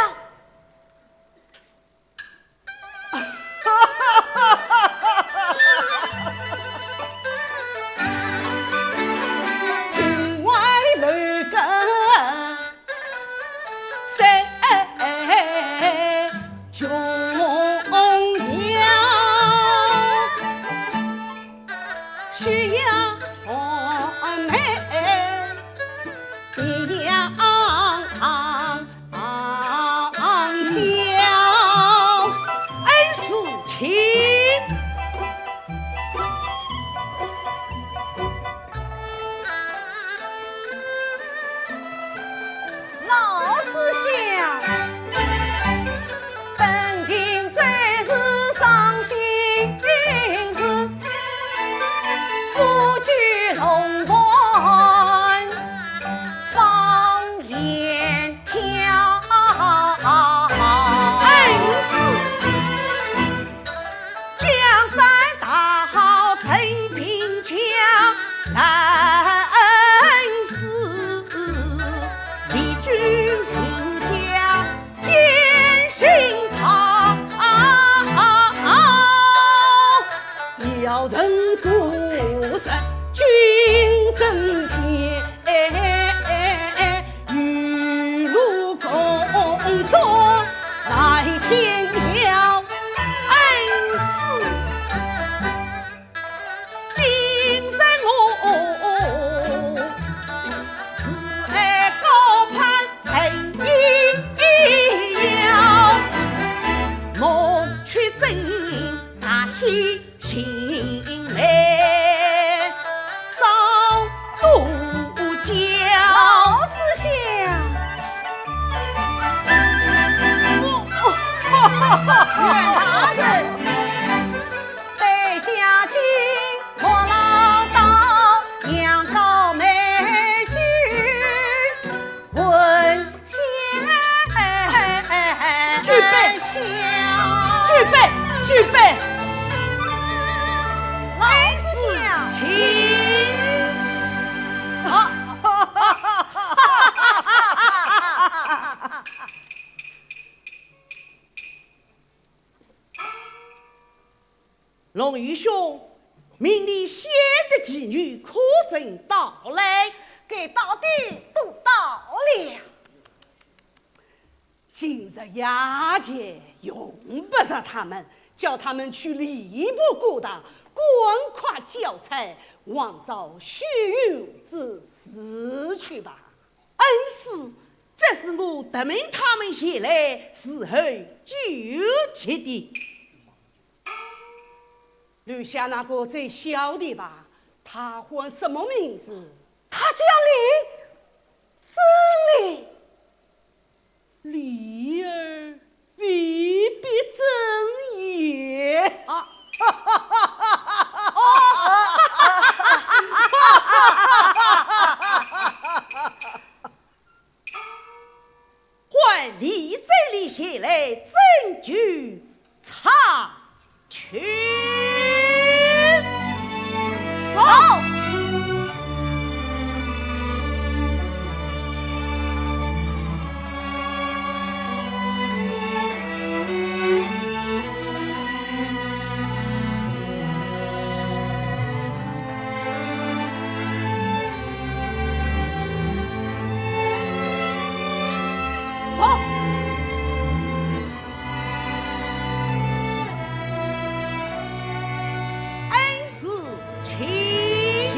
老师想，本定最是伤心事，夫妻龙盘放雁跳。恩师。老师想。举杯，举杯，举杯！老师，请。龙愚兄，命你先帝继女可曾到来？该到的都到了。今日夜间用不着他们，叫他们去吏部过堂，赶快交差，往找薛勇之事去吧。恩师，这是我特命他们前来伺候酒席的。 留下那个最小的吧，他唤什么名字？他叫李正礼。李儿未必正也。啊。哦。 唤李正礼前来斟酒唱曲。走。走。恩师，请。请。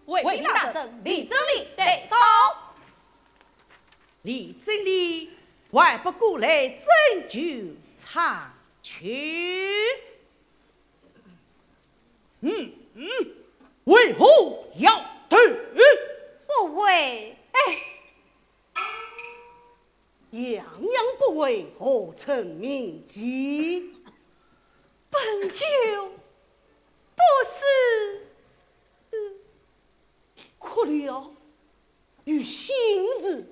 卫兵大人，李正礼带到。李正礼还不过来斟酒唱曲。 嗯，嗯，为何摇头？不会，哎。样样不会，何曾铭记？本酒不是，嗯，哭了，有心事。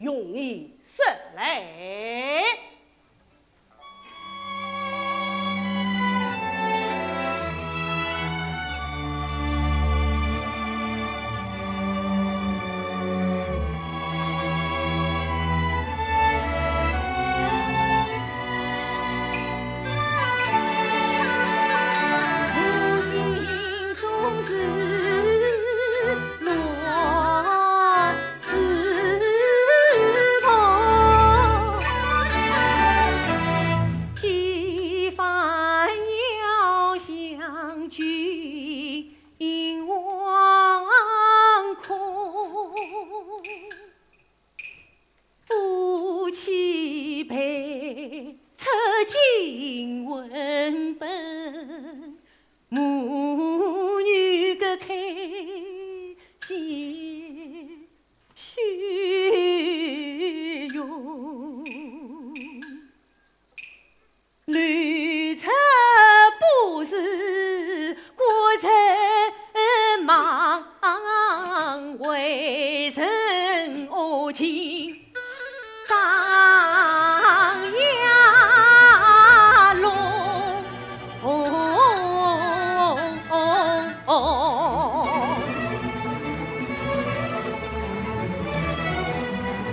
容易说来。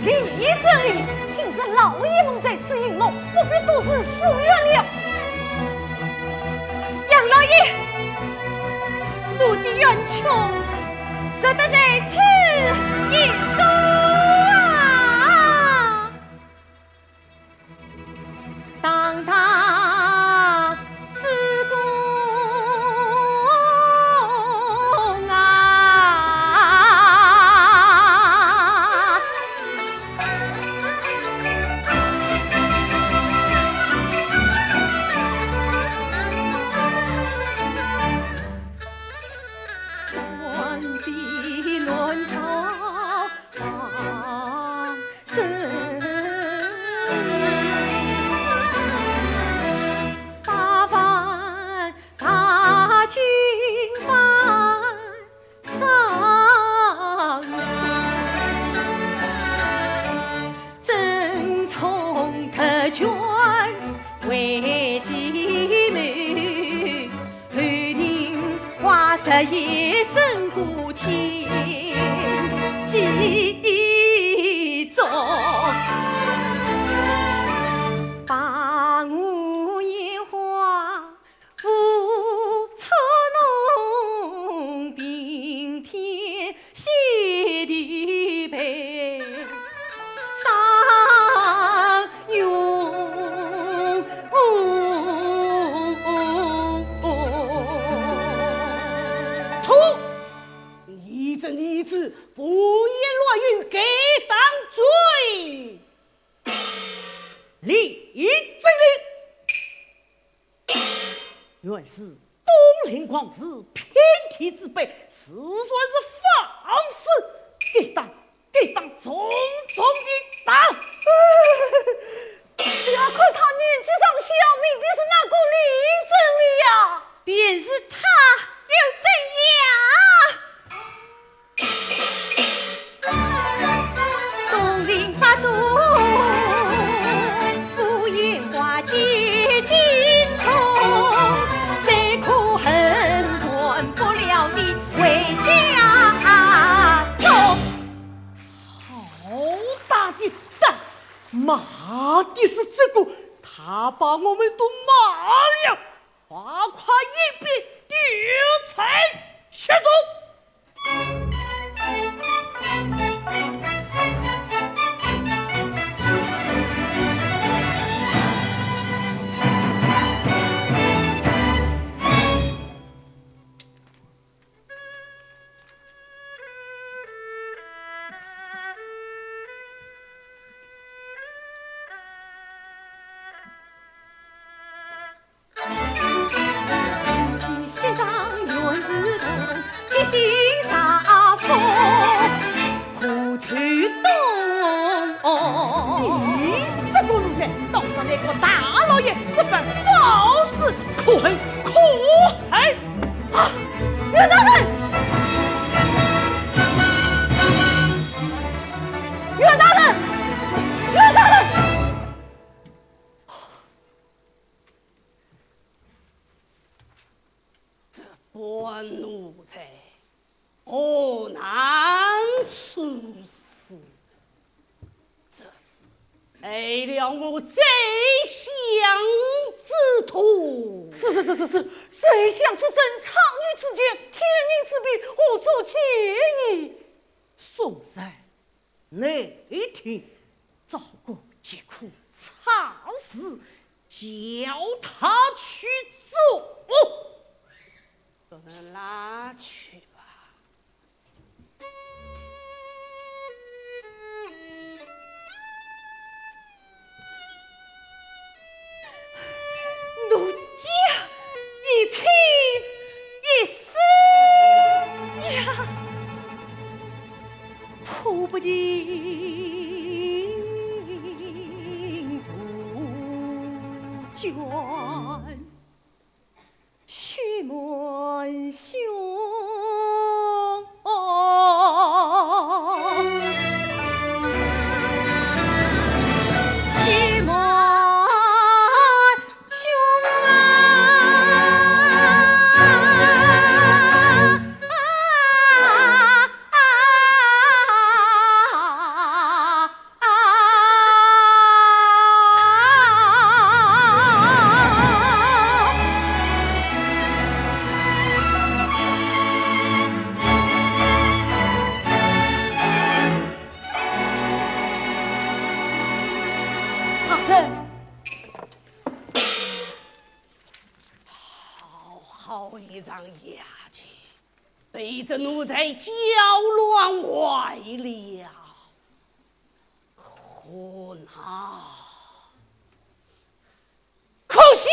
李正礼，今日老爷们在此饮宴，不必多事疏远了。杨老爷，奴的冤屈，实得在此一诉啊！ 当当主公啊！错！你这逆子，胡言乱语，该当罪。李正礼，原是东林王，是偏体之辈，自然是放肆，该当，该当重重的打。不要看他年纪尚小，未必是那个李正礼呀。便是他又怎样？好大的胆，骂的是这个，他把我们都骂了，快快一并丢在雪中。你这个奴才，当着那个大老爷这般放肆，可恨，可恨！啊，袁大人！袁大人！我奴才何难出世？这是害了我宰相之痛。是是是是是，宰相之恩，长幼之鉴，天命之别，何足介意？宋然，你听，赵国疾苦差事，叫他去做。拉去吧。奴家一贫一死呀，苦不尽途捐。 血满胸，血满胸啊！ 大人，好好一场雅集，被这奴才搅乱坏了。 胡闹！可笑！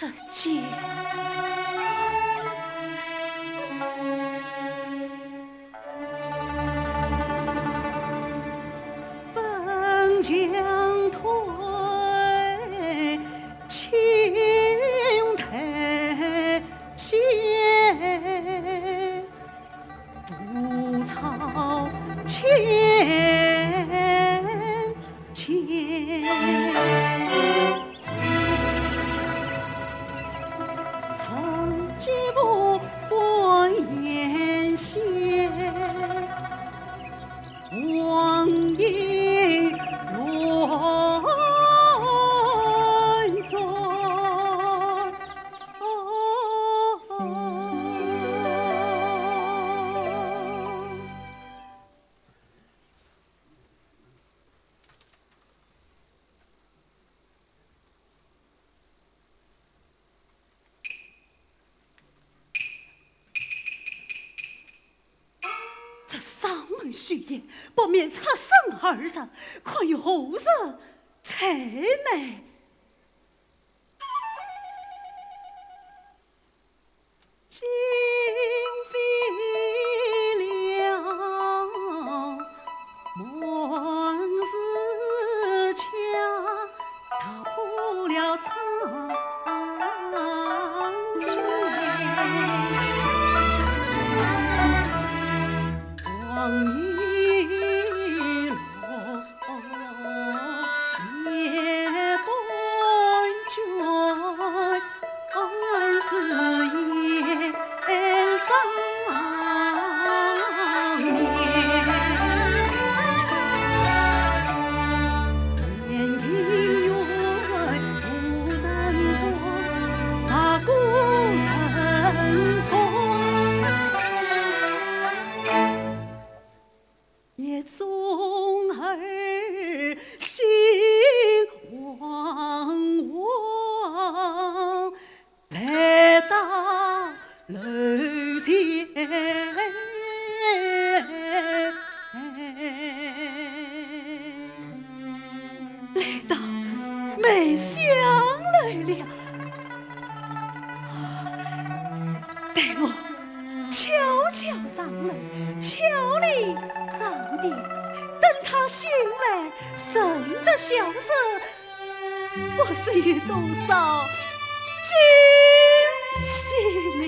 得见。本将退，请退下。 不操前嫌，曾几不管严选，王爷乱转。 这上门许愿，不免擦身而入，看有何事才来？ 今非了满是家，踏破了长街。 夜中儿心惶惶，来到楼前。来到梅香楼了。 待我悄悄上楼，悄里藏殿，等他醒来，认得小生，不知有多少惊喜呢。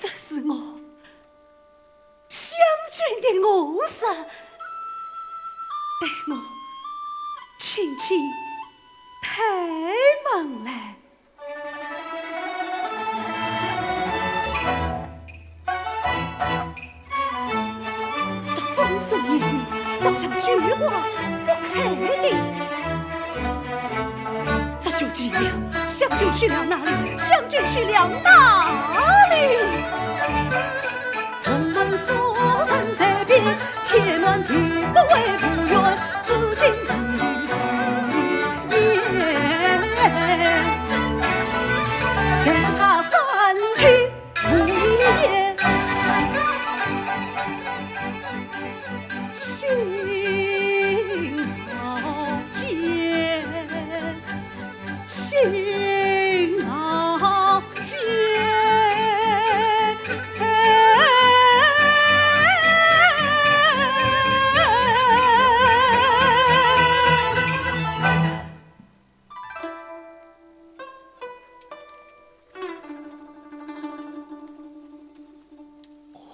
这是我香君的恶事，待我请起退门来。 这风声綿绵，倒像九卦不开的。这就奇了，香君去了哪里？香君去了哪里？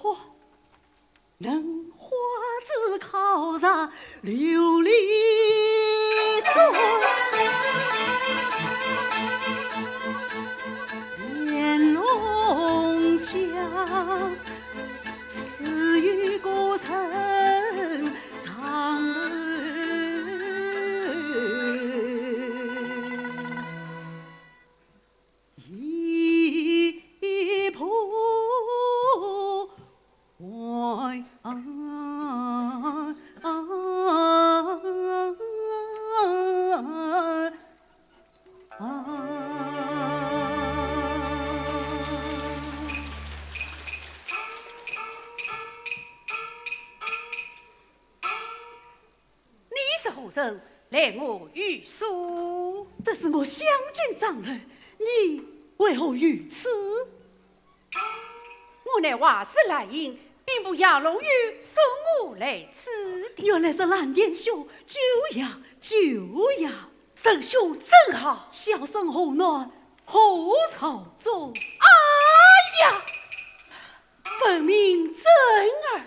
嚯，嫩花枝靠着琉璃桌，莲笼下，自有故人唱。 一步。你是何人？来我有书。这是我香君张兰，你为何于此？我乃画师兰英，兵部杨龙友送我来此的。原来是蓝田兄，久仰，久仰。仁兄真好。小生何难，何朝宗。哎呀，闻名震耳。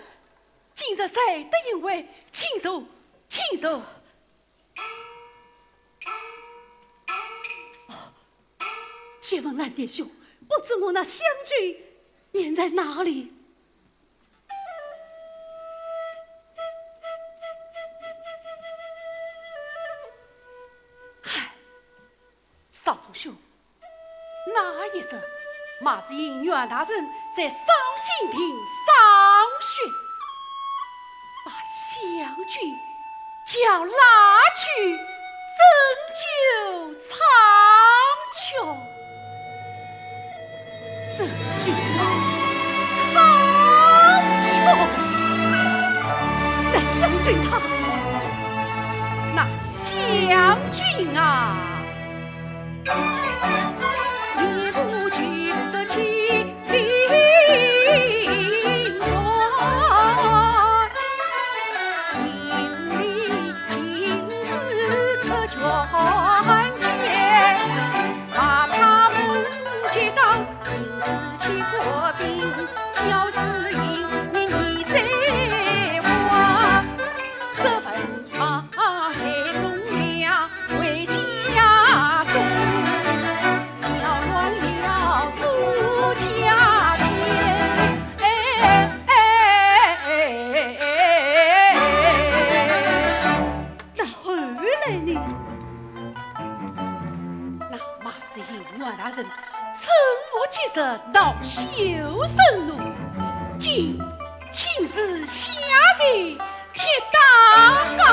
今日才得一会，请坐，请坐。借问蓝田兄，不知我那香君现在哪里？唉，少宗兄， 那一日，马士英、阮大人在绍兴亭赏雪，把香君叫拉去斟酒唱曲。斟酒唱曲？那香君她……那香君啊！ 那后来呢？那马士英、阮大人趁我吉日恼羞成怒，竟亲自下跪 铁打啊！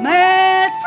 妹子，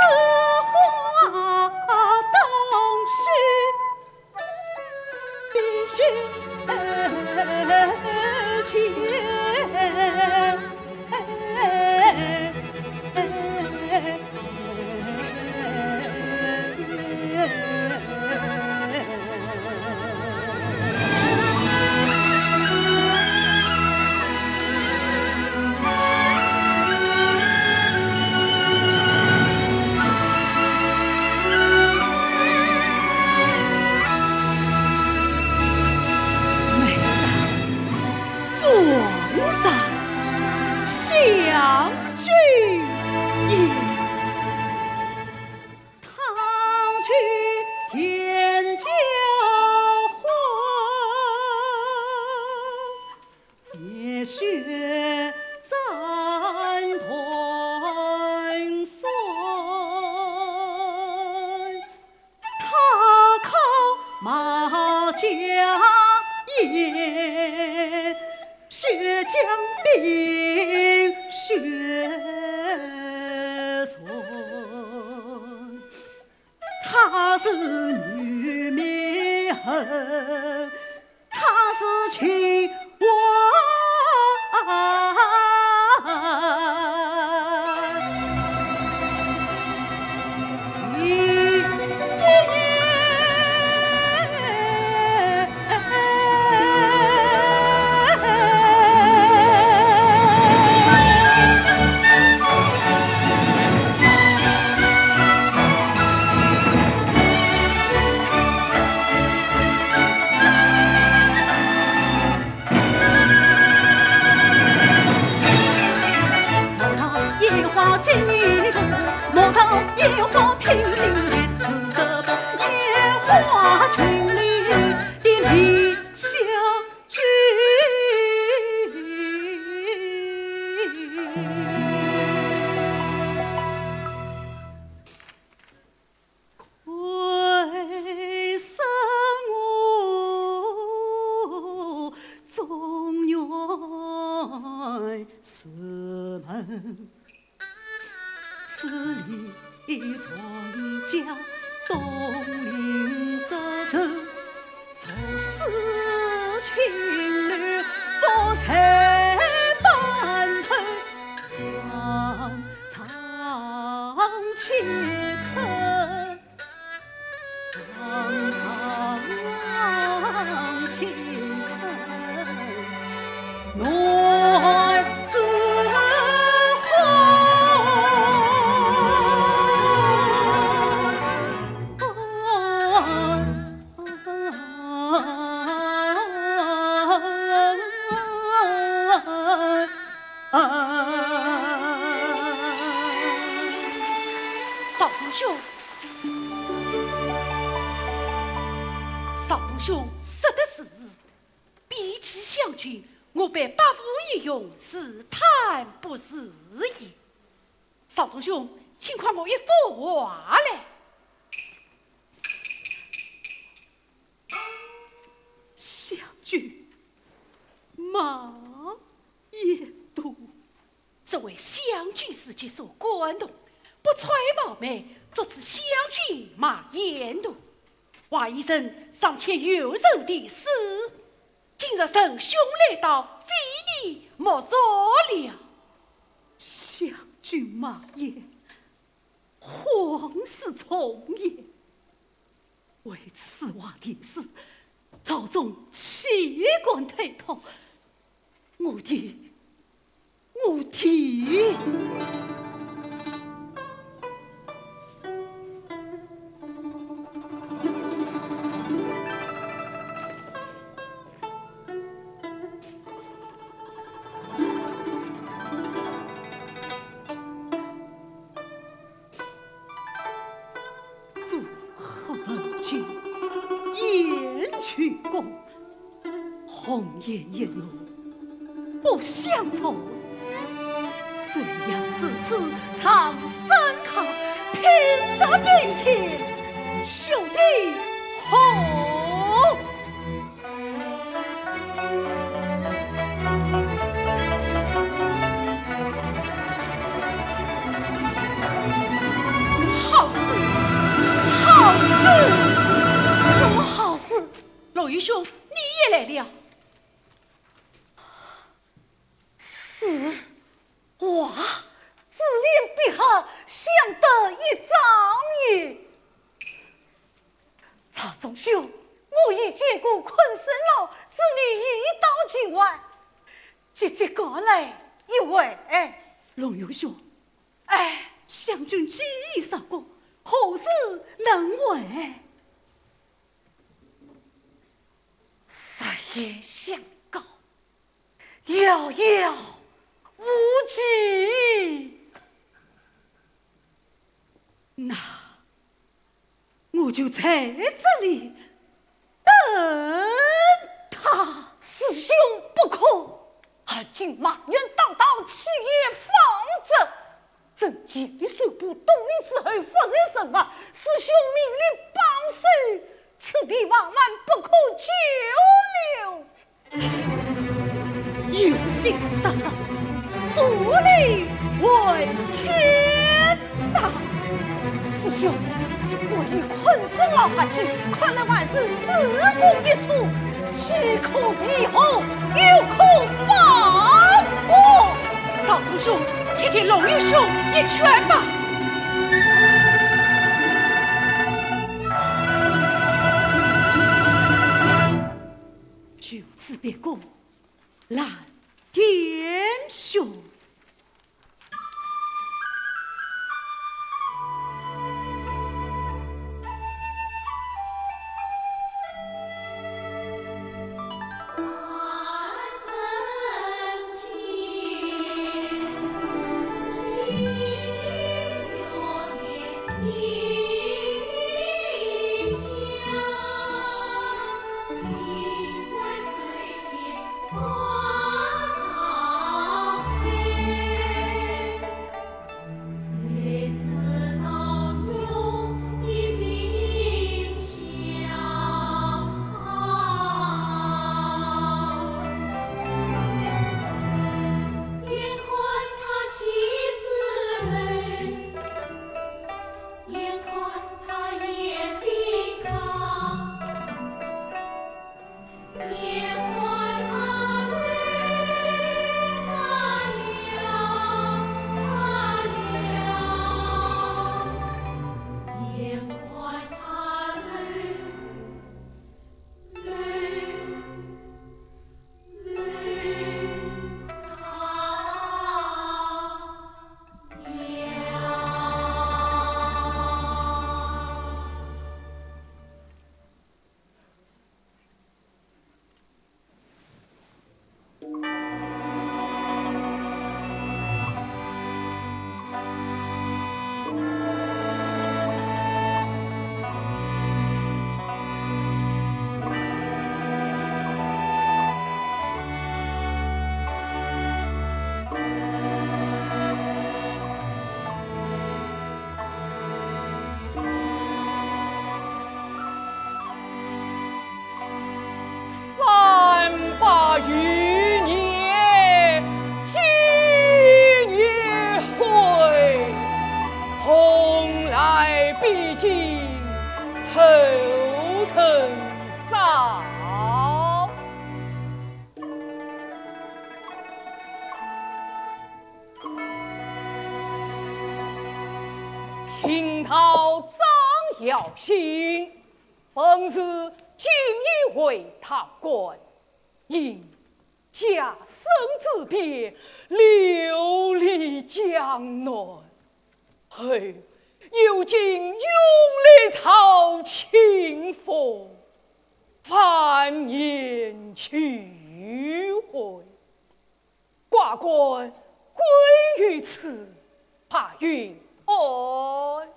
壮哉，相君也。少宗兄，少宗兄说的是，比起香君，我辈百无一用，自叹不如也。少宗兄，请看我一幅画来。香君，马 也多。这位香君是极受感动，不揣冒昧，作此香君马雁图。画意人尚且有人题诗，今日仁兄来到，非你莫属了。香君马雁，皇室重也。 为此画题诗，朝中岂敢推脱？我题，我题。祝贺文君，雁居宫，红颜一路不相从。谁料至此长生客，拼得并肩，兄弟好。 好事，好事，什么好事？陆云兄，你也来了。是，哇，珠联璧合，相得益彰也。 朝宗兄，我已见过昆生老，知你已到境外，急急赶来一会。陆云兄，哎，香君既已上宫，何事能回？实言相告， 遥遥无期。那我就在这里等他。师兄不可，而今马雁当道，岂言放逐。 臣前来宣布，东林之后不再征伐，师兄命令绑手，此地万万不可久留。有心杀人，不理回天呐！师兄，我与昆生老合计，看来还是事功一错， 岂可避祸，又可报国。少宗兄，且听陆云兄一劝吧。就此别过，蓝田兄。已经凑凑少。贫道张耀兴，本是锦衣卫堂官，因 家生之变，流离江南。后有经永历朝清风，万念俱灰，挂冠归于此，白云庵。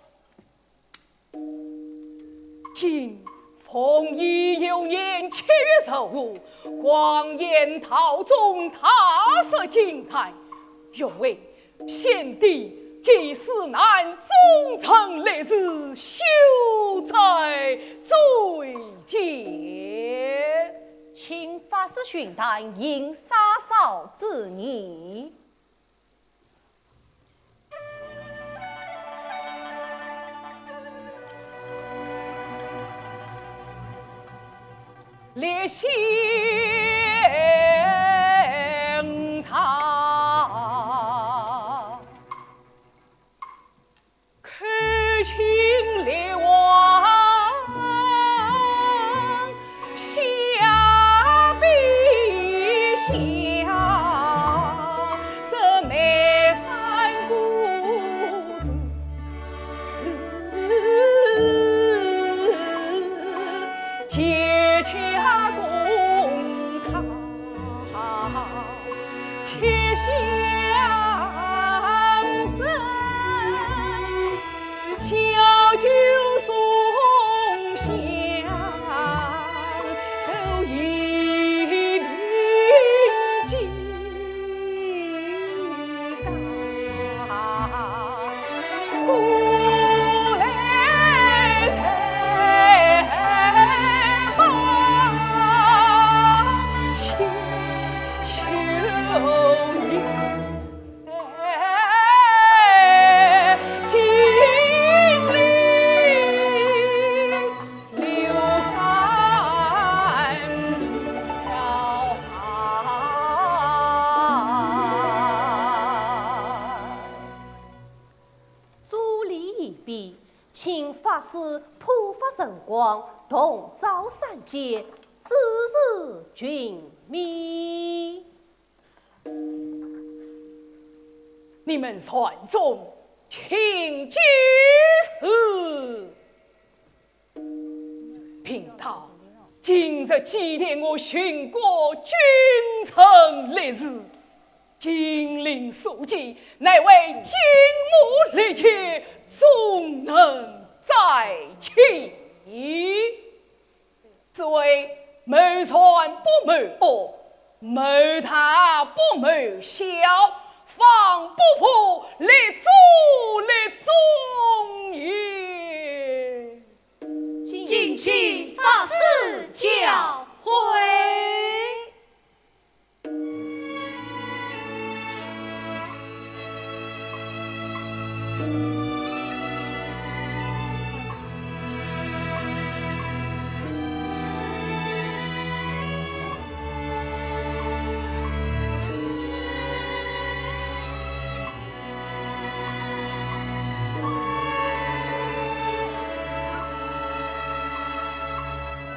今奉义元年七月十五，广元道宗大赦金台，愿为先帝祭祀南宗成烈士，秀哉罪涧。请法师巡坛，行洒扫之礼。 列仙草，口径列王 下笔下，是梅山故事，结家公堂，七香灯。 小舅送香，手一定金刚。过来人马千秋年。 祝礼已毕，请法师普发神光，洞照三界，指示群mis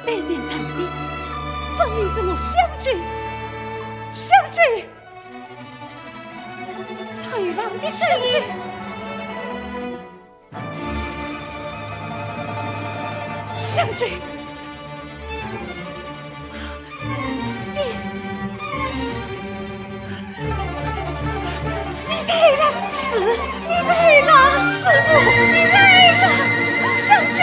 对面站的，分明是我小舅，小舅，才郎的小舅。 小舅，你，你在哪？是，你在哪？师父，你在哪？小舅。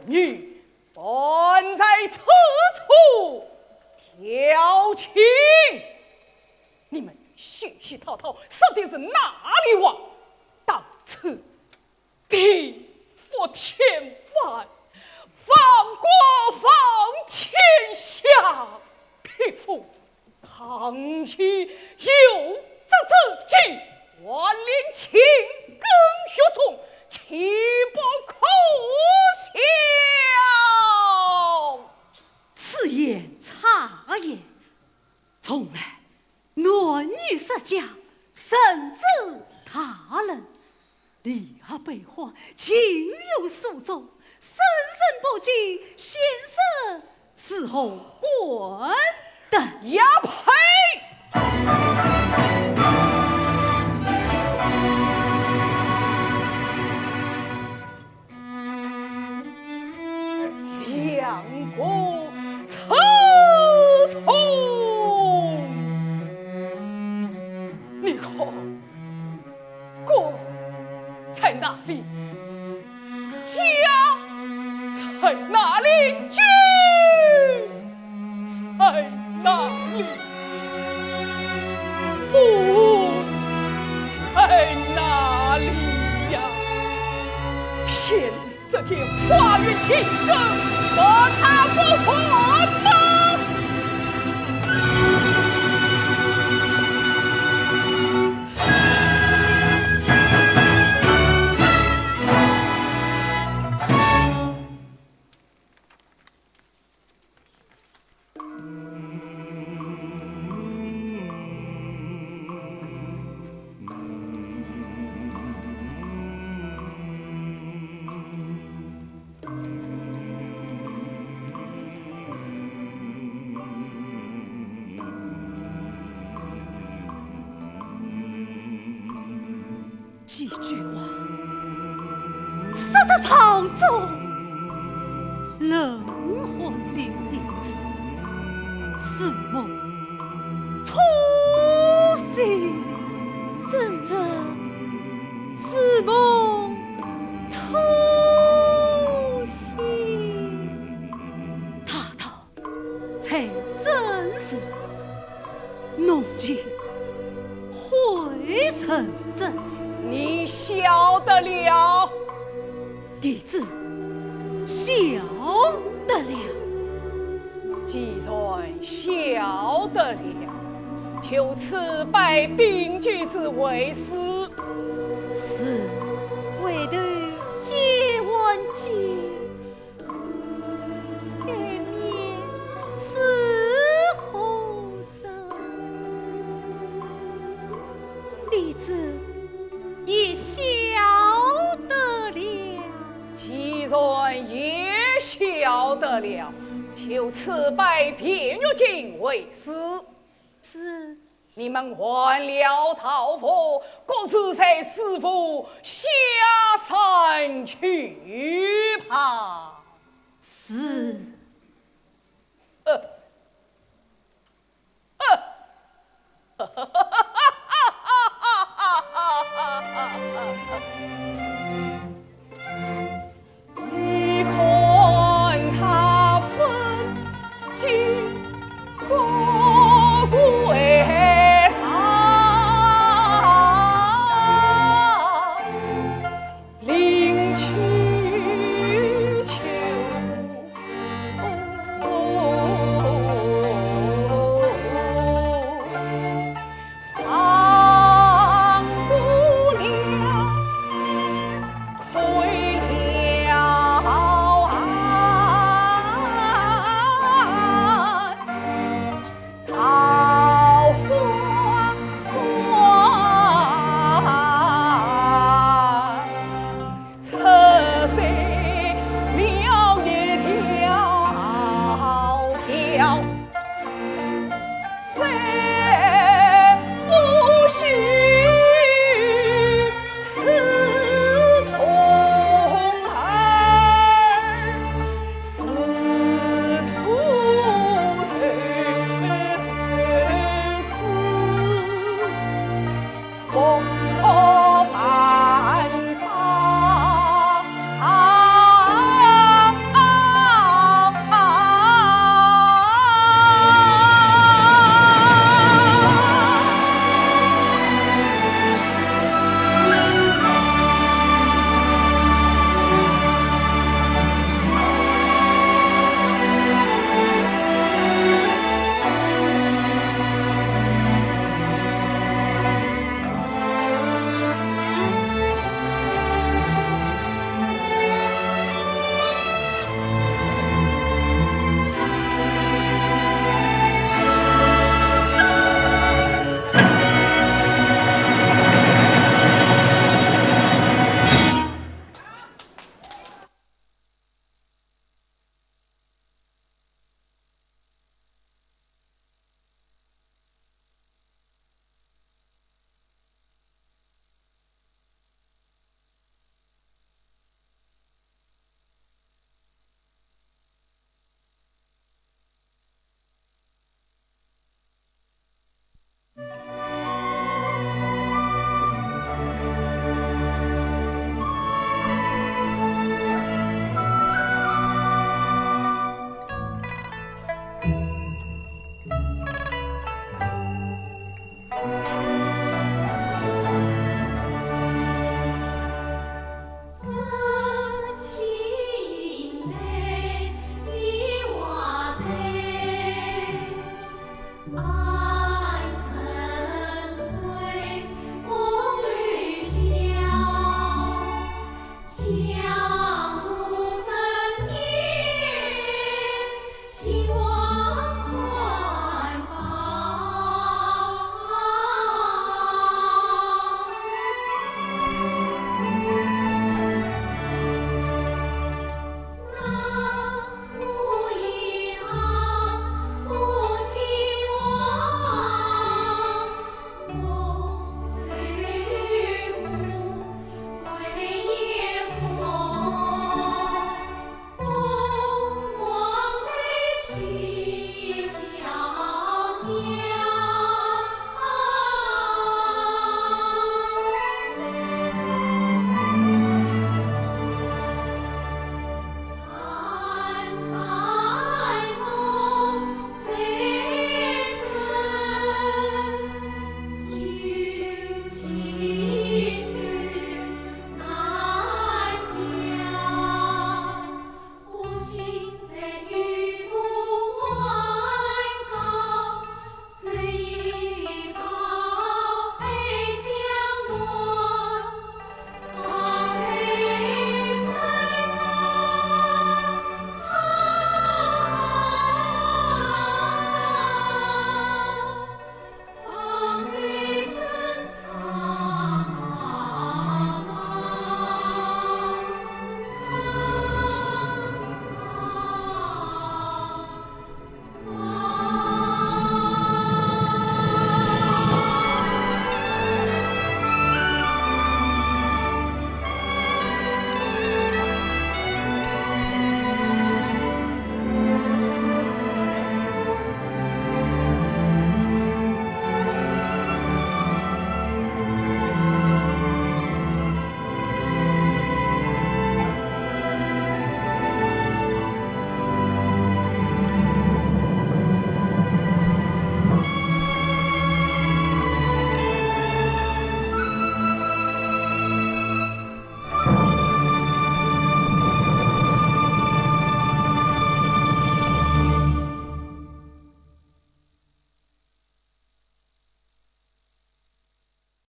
女，敢在此处调情。你们嘘嘘套套，说的是哪里话？到此地覆天翻，亡国亡天下，匹夫！ 倘有这之计，还令情根血中，岂不可笑？此言差矣。从来男女失家，甚至大人， 立下悲欢，情有所钟，生人不及，先生是何官的？呀呸！两个蛰虫！你看， 国在哪里？家在哪里？君在哪里？父在哪里呀？偏是这件花园情根，和他不和吗？ 几句话，说得朝中冷汗淋漓，似梦初醒。真正似梦初醒。大道 才真是，弄尽毁人真。你晓得了？弟子晓得了。既然晓得了，就此拜丁举子为师。是。回头见还见， 对面是何人？弟子也晓得了。既然也晓得了，就此拜卞玉京为师。是。 你们换了道服，各自随师父下山去吧。是。呃，呃。